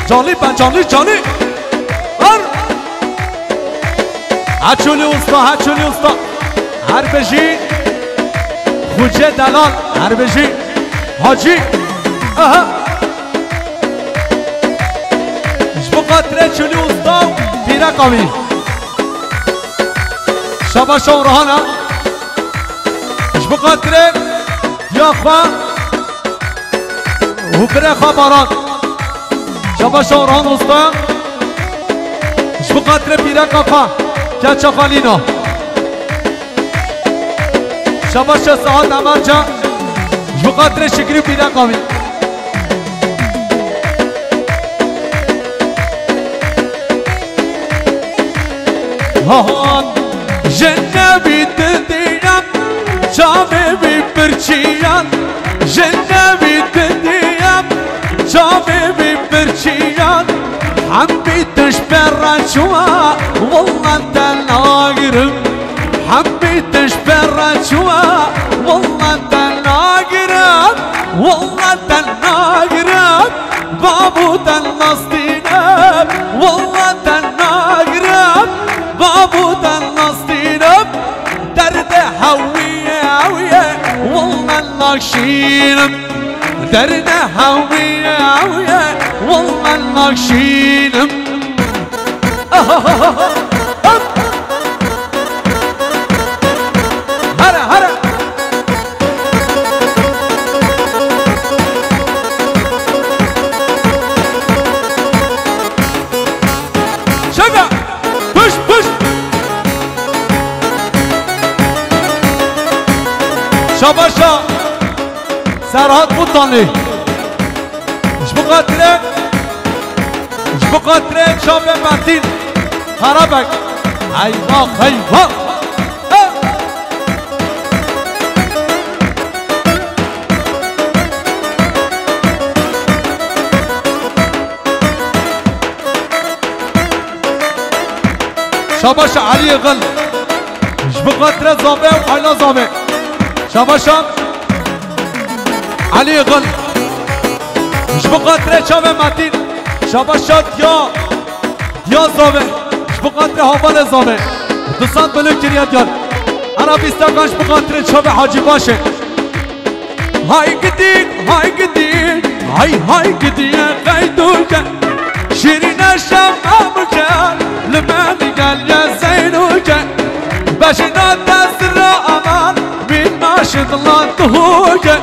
Canlı ben canlı canlı. Var. Haçoli Usta, Haçoli Usta. Her bijî. Xuce Delal. Her bijî. Hacı. Aha. Ji bo xatirê Çolî Usta û pîreka wî. Şabaş Orhana. Ji bo xatirê ya xwe û birê xwe Baran. Şabaş Orhan Usta. Ji bo xatirê pîreka xwe, keça xwe Lîna. Şabaş Saad Emerca. Ji bo xatirê Şikrî pîreka wî. Hat ji nevî didiyam, çavê wî birçiyan. Ji nevî didiyam, çavê wî birçiyan. Hembî tu ji pê re çûwa, wallah te nagirim. Hembî tu ji pê re çûwa, wallah te nagirim. Wallah te nagirim. Babû te nastînim, wallah te nagirim. Babû te nastînim. Derdê hewî ye, hewî ye, wallah nakşînim. Derdê hewî ye, hewî ye, wallah nakşînim. Here, here. Şaka. Pişt, pişt. Şabaşa Serhat Mutanlî. Ji bo xatirê, ji bo xatirê çavê Metîn Karabek. Eyvah, eyvah. Şabaş Elî Xil. Ji bo xatirê Zavê û Ayla Zavê. Şabaşa Elî Xil. Ji bo xatirê çavê Metîn. Şabaşa Diya, Diya Zavê. Ji bo xatirê havalê Zavê. Du sed bile kiriye diyar. Ara bîst deqan ji bo xatirê çavê Hacî Başê. Hay gidî, hay gidî, hay hay gidî qeydûke. Şîrîne şema bike, li me gel ye Zeynûke. Beşina te zira aman, min naşidlan duhûke.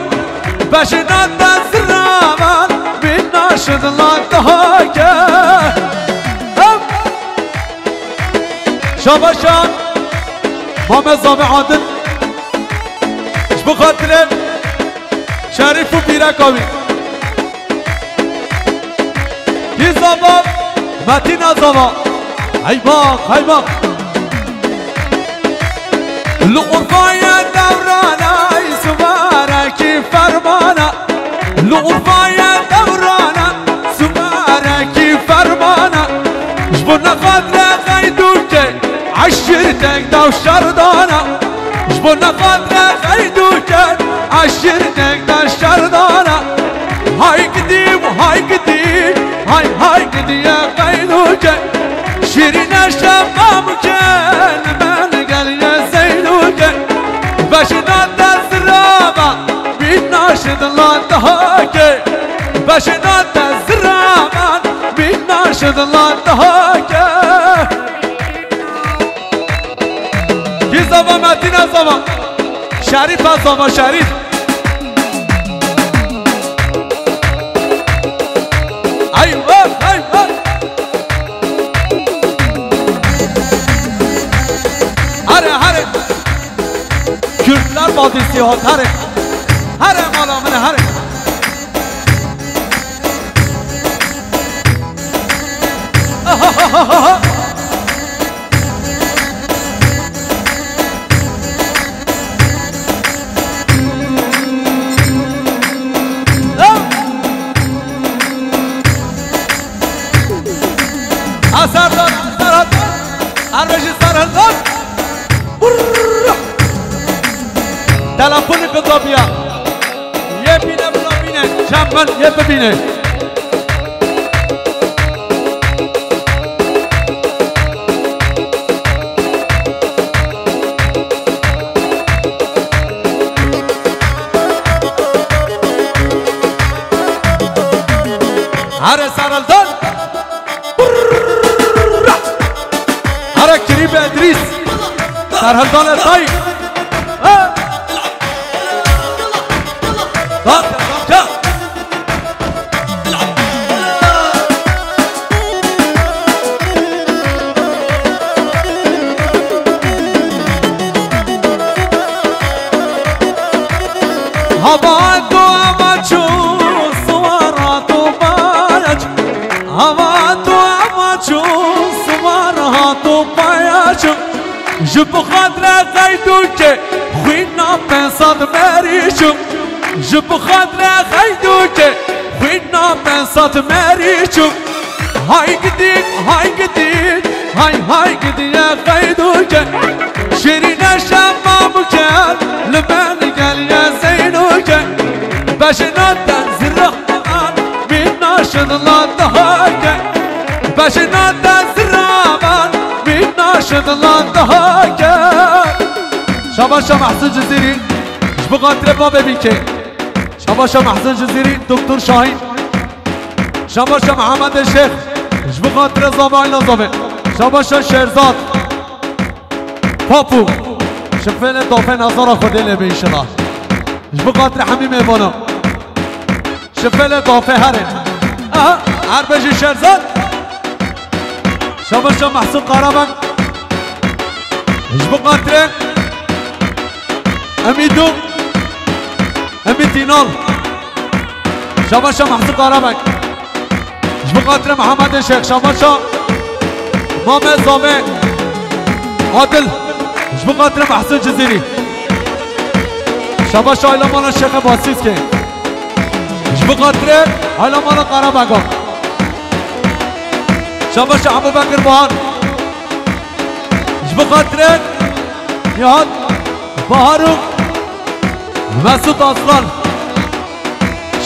Beşina te zira aman, min naşidlan duhûke. Şabaşan Mamed Zavê Adil. Ji bo xatirê Şerîf û pîreka wî. Kî zava? Metîna zava. Hey bak, hey bak. Li Urfayê dewrana, ey sibarekî fermana. Li Urfayê dewrana, sibarekî fermana. Ji bo nexatirê qeydûkê, eşîrtek daw şerdana. Ji bo nexatirê qeydûkê, eşîrtek daw şerdana. Hay gidî, hay gidî, hay hay gidiye qeydûkê. Şîrîne şema bike, li me gel ye Zeynûke. Beşina te zirava, min naşidlan dahake. Beşina te zirava, min naşidlan dahake. Zava Metîna zava. Şerîf ha zava Şerîf. Ay, ay, ay, ay. Hare, hare. Kürtler vadisi hat, hare. Hare mala min, hare. Eserdan, Eserdan, Erbejî Serhildan. Telefonî bidabiya. Yê bîne, bila bîne. Çend bin yê bibîne. Here Serhildan. Here Kirîb Edrîs. Serhildan Etay. Ha! Danke, danke. Hava tu hava çû, suwara tu bayaç. Hava tu hava çû, suwara tu bayaç. Ji bi xatre qeydûke xwîna pênc sed merîçim. Ji bi xatre qeydûke xwîna pênc sed merîçim. Hay gidî, hay gidî, hay hay gidiye qeydûke. Şirîne şema buke, li ben geliye zeynûke. Beşina te zirran, mîna şidla dahake. Beşina te zirran, mîna şidla dahake. Şabaşa Mehsûn Cizîrî, ji bo xatirê babê bîkê. Şabaşa Mehsûn Cizîrî, Doktor Şahîn. Şabaşa Mehemedê Şêx, ji bo xatirê zava Ayla Zavê. Şabaşa Şêrzad. Papû. Şifêlê dafê nazara Xwedê lê be înşallah. Ji bo xatirê hemî mêvana. Şifêlê dafê herê. Aha, her bejî Şêrzad. Şabaşa Mehsûn Karabek. Ji bo xatirê Emîdû, Emîd Tînal. Şabaşa Mehsûn Karabek. Ji bo xatirê Mehemedê Şêx, şabaşa Mamê Zavê Adil. Ji bo xatirê Mehsûn Cizîrî. Şabaşa Ayla Mala Şêxê Basîskê. Ji bo xatirê Ayla Mala Karabega. Şabaşa Ebûbekir Bahar. Ji bo xatirê Nihat Bahar û Mesûd Aslan.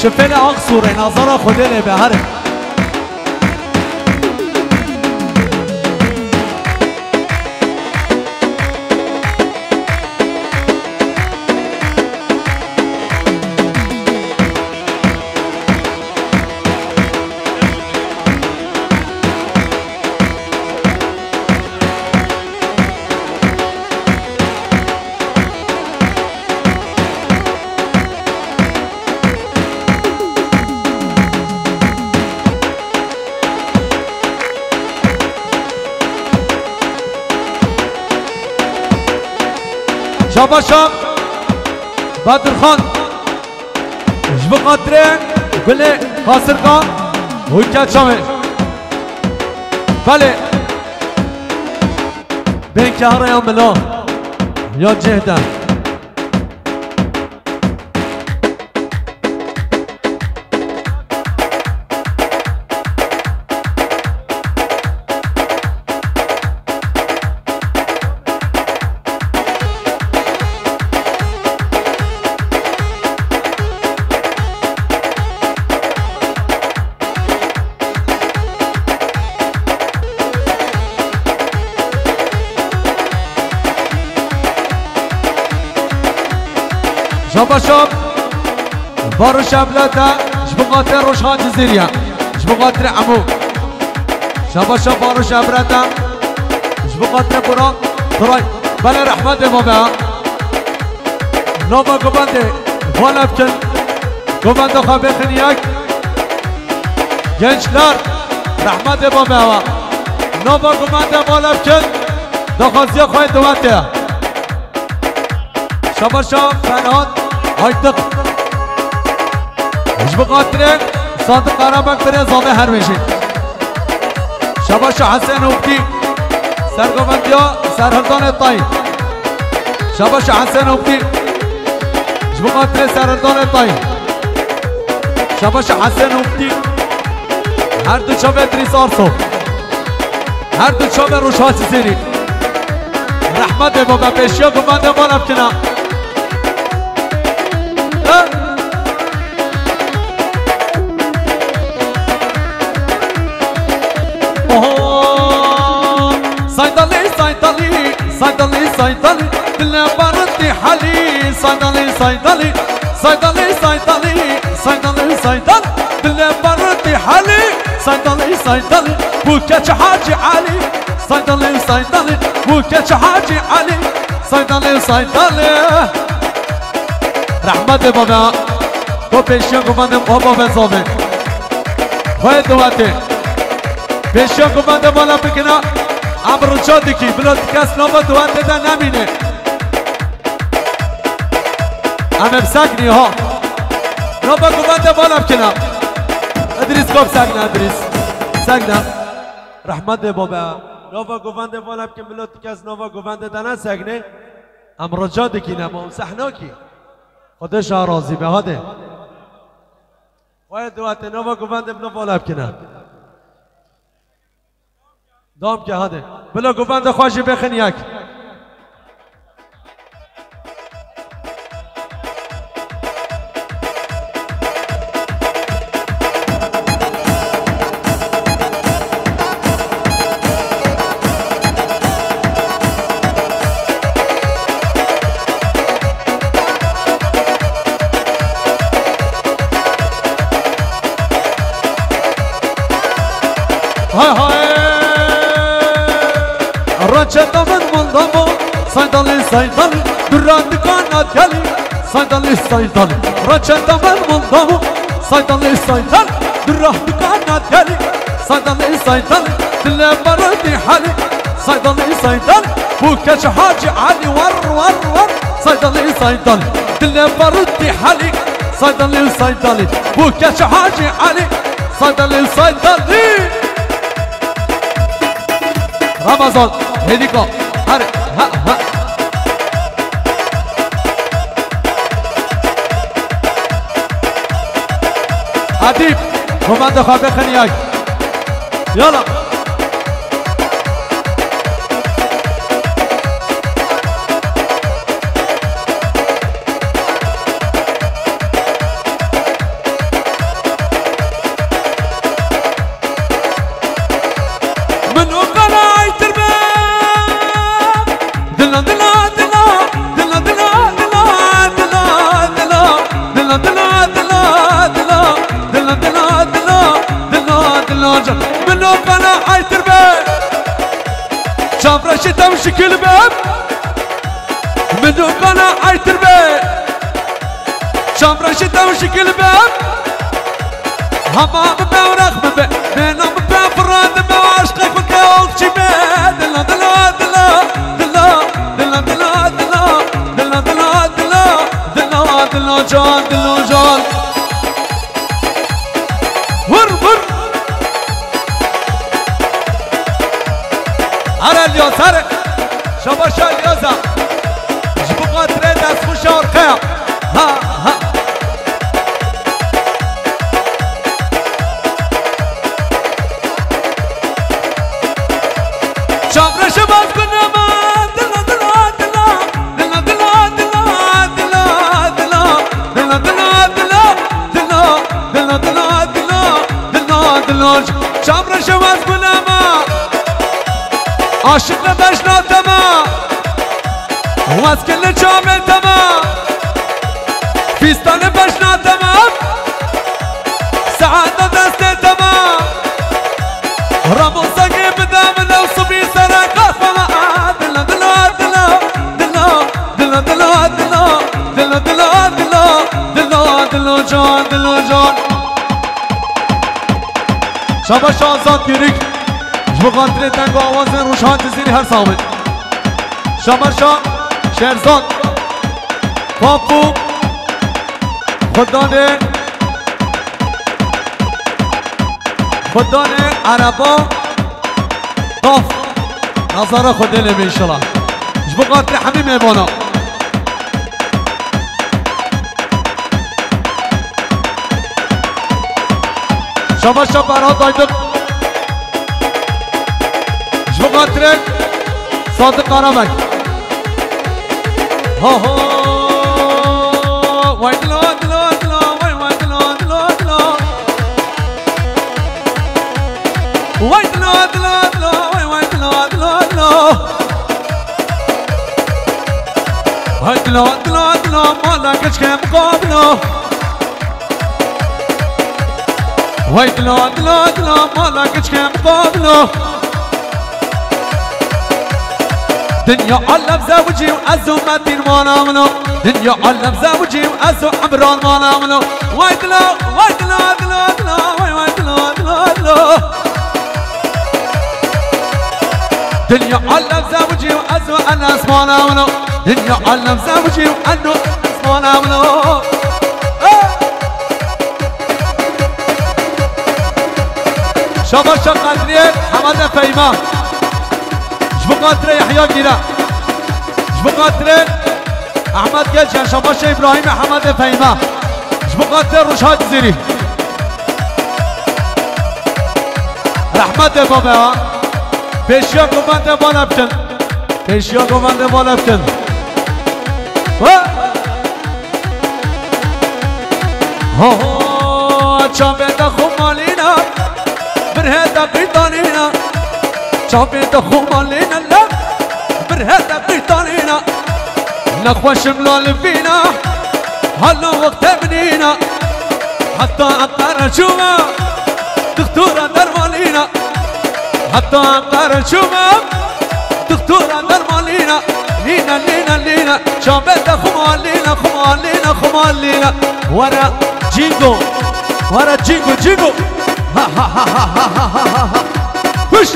Şifêlê Aqsûrê, nazara Xwedê lê be, here. Şabaşa Bedirxan. Ji bo xatirê Gulê Qasirka, Hûrke Çamê. Belê. Bên kehre ya mila ya cêh de. Şabaşa Baroş Eblete, ji bo xatirê Roşhan Cizîriye, ji bo xatirê Emo. Şabaşa Baroş Eblete, ji bo xatirê Burak Turay. Belê rehmetê babe. Nava guvendê vala bikin. Guvendê xwe bêxin yek. Gençler, rehmetê babe wa. Nava guvendê vala bikin. Daxwaziya xwe dewete. Şabaşa Ferhat Aytık. Ji bo xatirê Sadık Karabek birê zavê her wêjî. Şabaşa Hesen Hukdî. Sergovendiya Serhildanê Tay. Şabaşa Hesen Hukdî. Ji bo xatirê Serhildanê Tay. Şabaşa Hesen Hukdî. Her du çavê Idrîs Arso. Her du çavê Rojhilal Cizîrî. Rehmetê babe, pêşiya guvendê vala bikina. Oho! Saydalî, Saydalî, Saydalî, Saydalî, dilê barutî halî. Saydalî, Saydalî, Saydalî, Saydalî, Saydalî, Saydal, dilê barutî halî. Saydalî, Saydalî, bu keç Hacî Alî. Saydalî, Saydalî, bu keç Hacî Alî. Saydalî, Saydalî. Rehmetê babe. To pêşiya guvendê xwe babe zavê. Xweyê dewetê. Pêşiya guvendê vala bikina. Em rica dikî, bila ti kes nava dewetê de nemîne. Em ê biseknî ha. Nava guvendê vala bikina. Idrîs, ka bisekne Idrîs. Bisekne. Rehmetê babe. Nava guvendê vala bikin, bila ti kes nava guvendê de nesekne. Em rica dikî, nema em seh nakî. Xwedê şa razî be, hadi. Xweyê dewetê, nava guvendê bila vala bikine. Dam ke, hadi. Bila guvendê xwe jî bêxin yek. Hay hay. Reçeta min winda bû, Saydalî, Saydalî, dura dikana diyalî. Saydalî, Saydalî, reçeta min winda bû, Saydalî, Saydalî, dura dikana diyalî. Saydalî, Saydalî, dilê barutî halî. Saydalî, Saydalî, bu keç Hacî Alî, war, war, war. Saydalî, Saydalî, dilê barutî halî. Saydalî, Saydalî, bu keç Hacî Alî. Saydalî, Saydalî. Ramazan, Hedîka, her, ha, ha. Edîb, komanda xwe bixin yek. Yala. Min o qala aytir be. Dila, dila, dila, dila, dila, dila, dila, dila, dila, dila, dila, dila, dila, dila, dila, dila, dila, can. Min o qala aytir be. Çavreşî dew şikil be. Min o qala aytir be. Çavreşî dew şikil be. Hema bibe û rex bibe. Bêna bibe, firan dibe, aşqek bike, olçî be. Dila, dila, dila, dila, dila, dila, dila, dila, dila, dila, dila, dila, can, dila, can. Vur, vur. Her Elyas, her. Şabaş Elyasa. Ji bo xatirê destxweşa orxeya. Ha, ha. Çavreşe baz kunema. Dila, dila, dila. Dila, dila, dila, dila, dila. Dila, dila, dila, dila. Dila, dila, dila, dila, dila. Çavreşe baz kunema. Aşıkla beşna tema. Wezkirli çavê tema. Fîstanê beşna tema. Saeta destê tema. Ramosakê bide min ew sibî sere qasama. Dila, dila, dila. Şabaş Azad Yürük. Ji bo xatirê deng û awazên Rojhan Cizîrî her sax bin. Şabaş Şerzad. Papu. Xwedanê. Xwedanê ereba. Daf. Nazara Xwedê lê be înşallah. Ji bo xatirê hemî mêvana. Şabaş Ferhat Aydın. Ji bo xatirê Sadık Karabek. Ha ha. Vay dilo, dilo, dilo, vay, vay dilo, dilo, dilo. Vay dilo, dilo, dilo, vay, vay dilo, dilo, dilo. Vay dilo, dilo, dilo, mala keçke muqabilo. Vay dilo, dilo, dilo, mala keçke muqabilo. Dinya alem zewicî û ez û Metîn mala min o. Dinya alem zewicî û ez û Emran mala min o. Vay dilo, vay dilo, dilo, dilo, vay, vay dilo, dilo, dilo. Dinya alem zewicî û ez û Enes mala min o. Dinya alem zewicî û ez û Enes mala min o. Hey! Şabaşa Qedriyê Hemedê Feyma. Ji bo xatirê Yehya Gîre. Ji bo xatirê Ehmed Geçen, şabaşa Îbrahîmê Hemedê Feyma. Ji bo xatirê Rojha Cizîrî. Rehmetê babe ha. Pêşiya govendê bala bikin. Pêşiya govendê bala bikin. He! Ho ho, çavê te xumalîna, birhê te qîtanîna. Çavê te xumalîna, lem, birhê te qîtanîna. Nexweşim la li vîna, halo wextê min nîna. Heta Enqere çûme, dixtora dermanîna. Heta Enqere çûme, dixtora dermanîna. Lîna, lîna, lîna, çavê te xumalîna, xumalîna, xumalîna. Were Cingo, were Cingo, Cingo. Ha, ha, ha. Huş!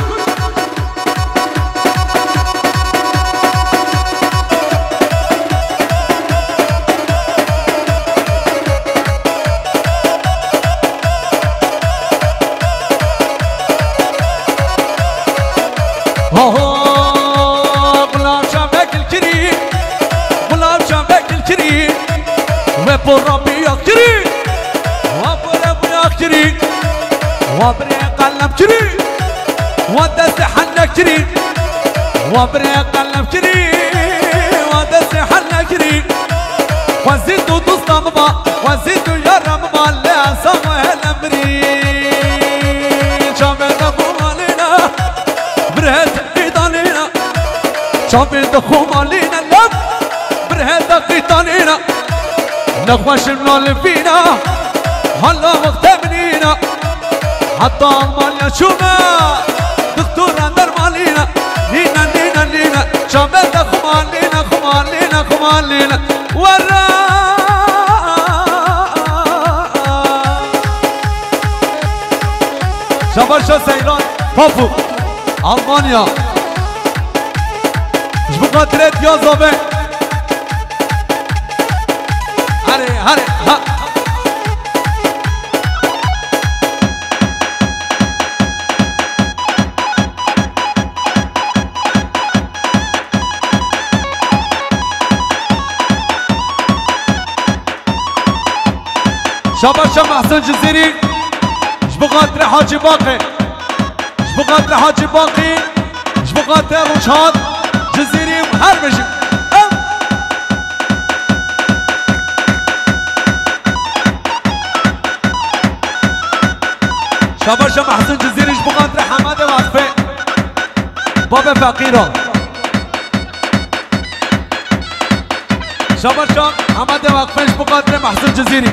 Ho ho, gulav çavek li kirî, gulav çavek li kirî, we pora biya kirî, we pora biya kirî, we birê qelem kirî, we destê helle kirî, we birê qelem kirî, we destê helle kirî. Xwezî tu dosta min ba, xwezî tu yara min ba, lê esa xwe hele mirî. Çavê te xumalîna, birhê te qîtanîna. Çavê te xumalîna, lem, birhê te qîtanîna. Nexweşim la li vîna, hala wextê min nîna. Heta Almanya çûme, dixtora dermanîna. Nîne, nîne, nîne, çavê te xumalîne, xumalîne, xumalîne. Were! Şabaşa Seyran, Papu, Almanya. Ji bo xatirê diya zabe. Hare, hare, ha. Şabaşa Mehsûn Cizîrî, ji bo xatirê Hacî Baqê. Ji bo xatirê Hacî Baqî, ji bo xatirê Rojhat Cizîrî û her bijî. Ev. Şabaşa Mehsûn Cizîrî, ji bo xatirê Hemedê Waqfê. Babê feqîra. Şabaşa Hemedê Waqfê, ji bo xatirê Mehsûn Cizîrî.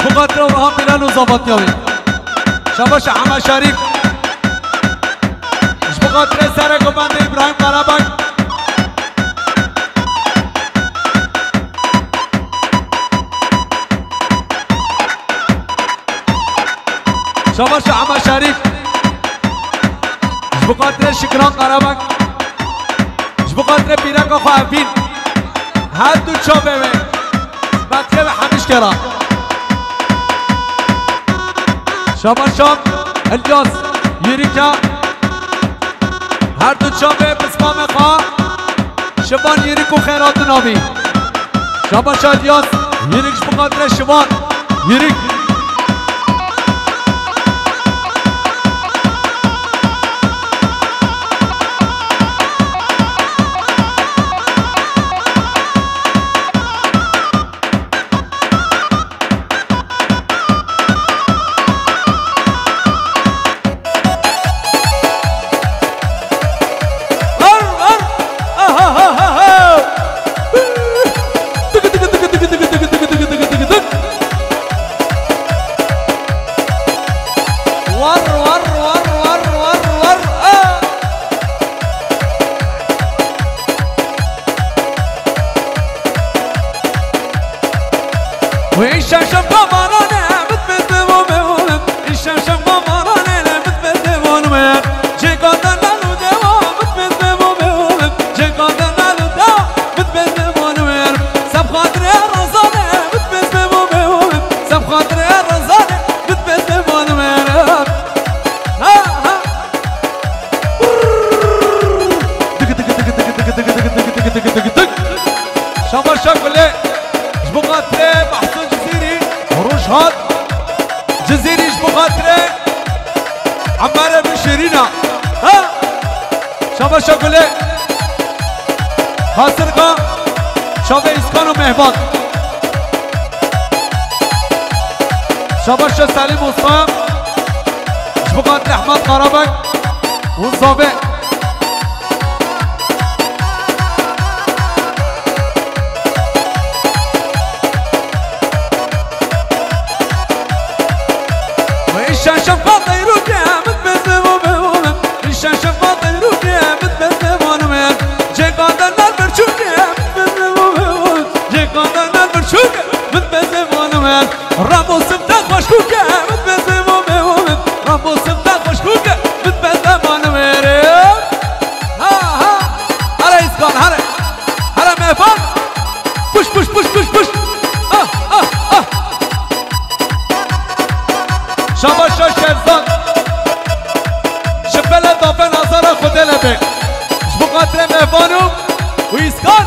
Ji bo xatirê Orhan Bilal û zavatiya wî. Şabaşa Heme Şerîf. Ji bo xatirê serê govendê Îbrahîm Karabek. Şabaş Ema Şerîf. Ji bo xatirê Şikran Karabek. Ji bo xatirê pîreka xwe Evîn. Her du çavê wê. Betiye ve hemiş kera. Şabaş Şam, Ilyas, Yirika. Her du çavê pismamê xwe. Şivan Yirîk û Xêratin abî. Şabaş Alyas, Yirîk ji bo xatirê Şivan. Yirîk. Ver, ver. Aha, ha, ha, ha. Var, var, var, var, var, var. Ah. Wê şaşa babarane, bit bit bit bit bit. Şaşa babarane, bit bit bit bit bit. Cekada nalu dewa, bit bit bit bit bit. Cekada nalu dewa, bit bit bit bit bit. Seb xatirê Rezane, bit bit bit bit bit. Seb xatirê Rezane, bit bit bit bit bit. Ha, ha. Şabaşa gulê ji bo xatirê Mahsun Cizîrî, Rojhat Cizîrî ji bo xatirê Emmerê min Şêrîna. Ha! Şabaşa gulê Xasirka, çavê Îskan û Mehban. Şabaşa Selîm Usta, ji bo xatirê Ehmed Karabek û Zavê. Şaşa xatirê Rûkê, bit bit bit bit. Şaşa xatirê Rûkê, bit bit bit bit. Cekada nar birçûkê, bit bit bit bit. Cekada nar birçûkê, bit bit bit bit. Ramo simta xweşkûkê, bit bit bit bit bit. Ramo simta xweşkûkê, bit bit bit bit. Ha, ha. Here Îskan, here. Here Mehban. Puş, puş, puş, puş, puş. Ah, ah, ah. Şabaşa Şevzan. Ji pele dafe nazara Xwedê lebe. Ji bo xatirê Mehbano û Îskan.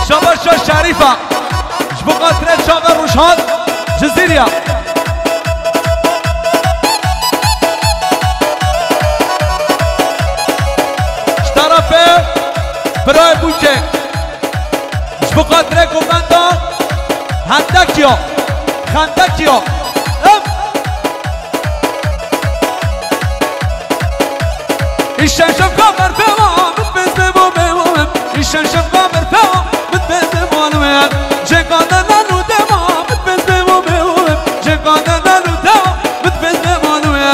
Şabaşa Şerîfa. Ji bo xatirê çavê Rojhat Cizîriya. Ji tarafê birayê Bûkê. Ji bo xatirê govenda Hendekiya. Xendekiya. Em. Îşen şefka berfema, bit bez bebo bebo. Îşen şefka berfema, bit bez bebo bebo. Cekada nalu dema, bit bez bebo bebo. Cekada nalu dema, bit bez bebo bebo.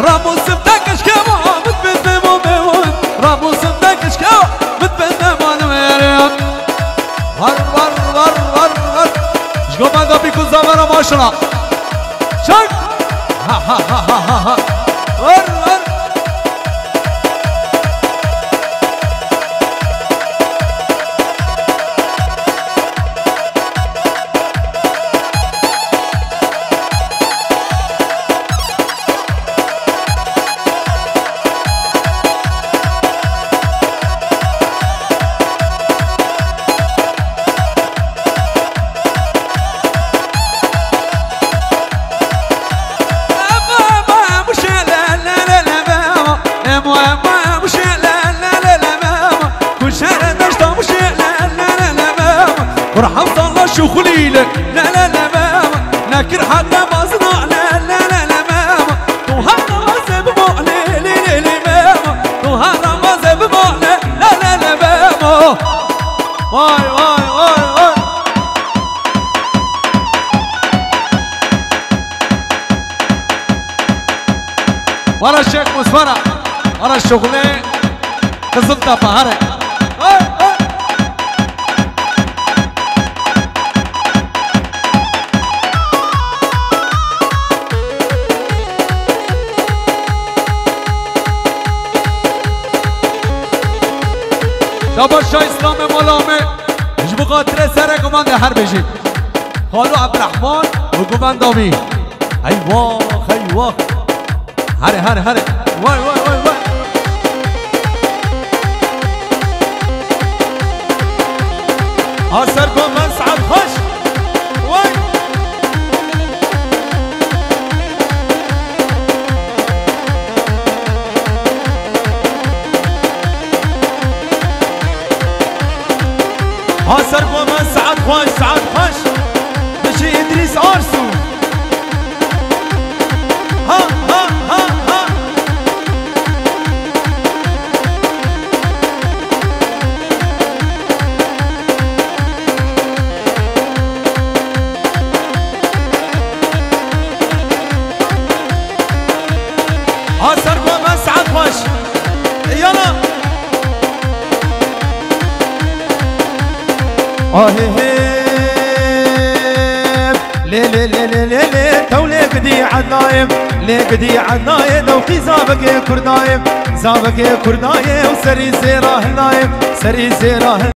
Ramusim tek eşkema, bit bez bebo bebo. Ramusim tek eşkema, bit bez bebo bebo. Var, var, var, var, var. Ji govenda Bîkû Zavera maşala. Çak! Ha, ha, ha. Ver, ver. Kurhan salla şuxulî le, le, le, le, mema. Nekir heta bazina, le, le, le, le, mema. Tu heta vaze bimo, le, le, le, le, mema. Tu heta vaze bimo, le, le, le, le, mema. Vay, vay, vay, vay. Wara Şêx Musfara. Wara şuxulê Qiziltepe, here. Vay. Îslamê mala me, ji bo xatirê sereke man de her bêjî. Xalo Ebdurehman û Guvenda wî. Eyvah, eyvah. Here, here, here. Vay, vay, vay, vay. Ha ser ku me saet xweş. Vay. Ha ser ku me saet xweş, saet xweş. Dişi Îdrîs Arsu. Ha, ha, ha, ha. Ha ser ku me saet xweş. Yala. Ahê hê. Lê, lê, lê, lê, lê, lê, tew lê gidî Ednayê. Lê gidî Ednayê, dewqî zavekê Kurdayê. Zavekê Kurdayê û serî zêra hinayê. Serî zêra hin-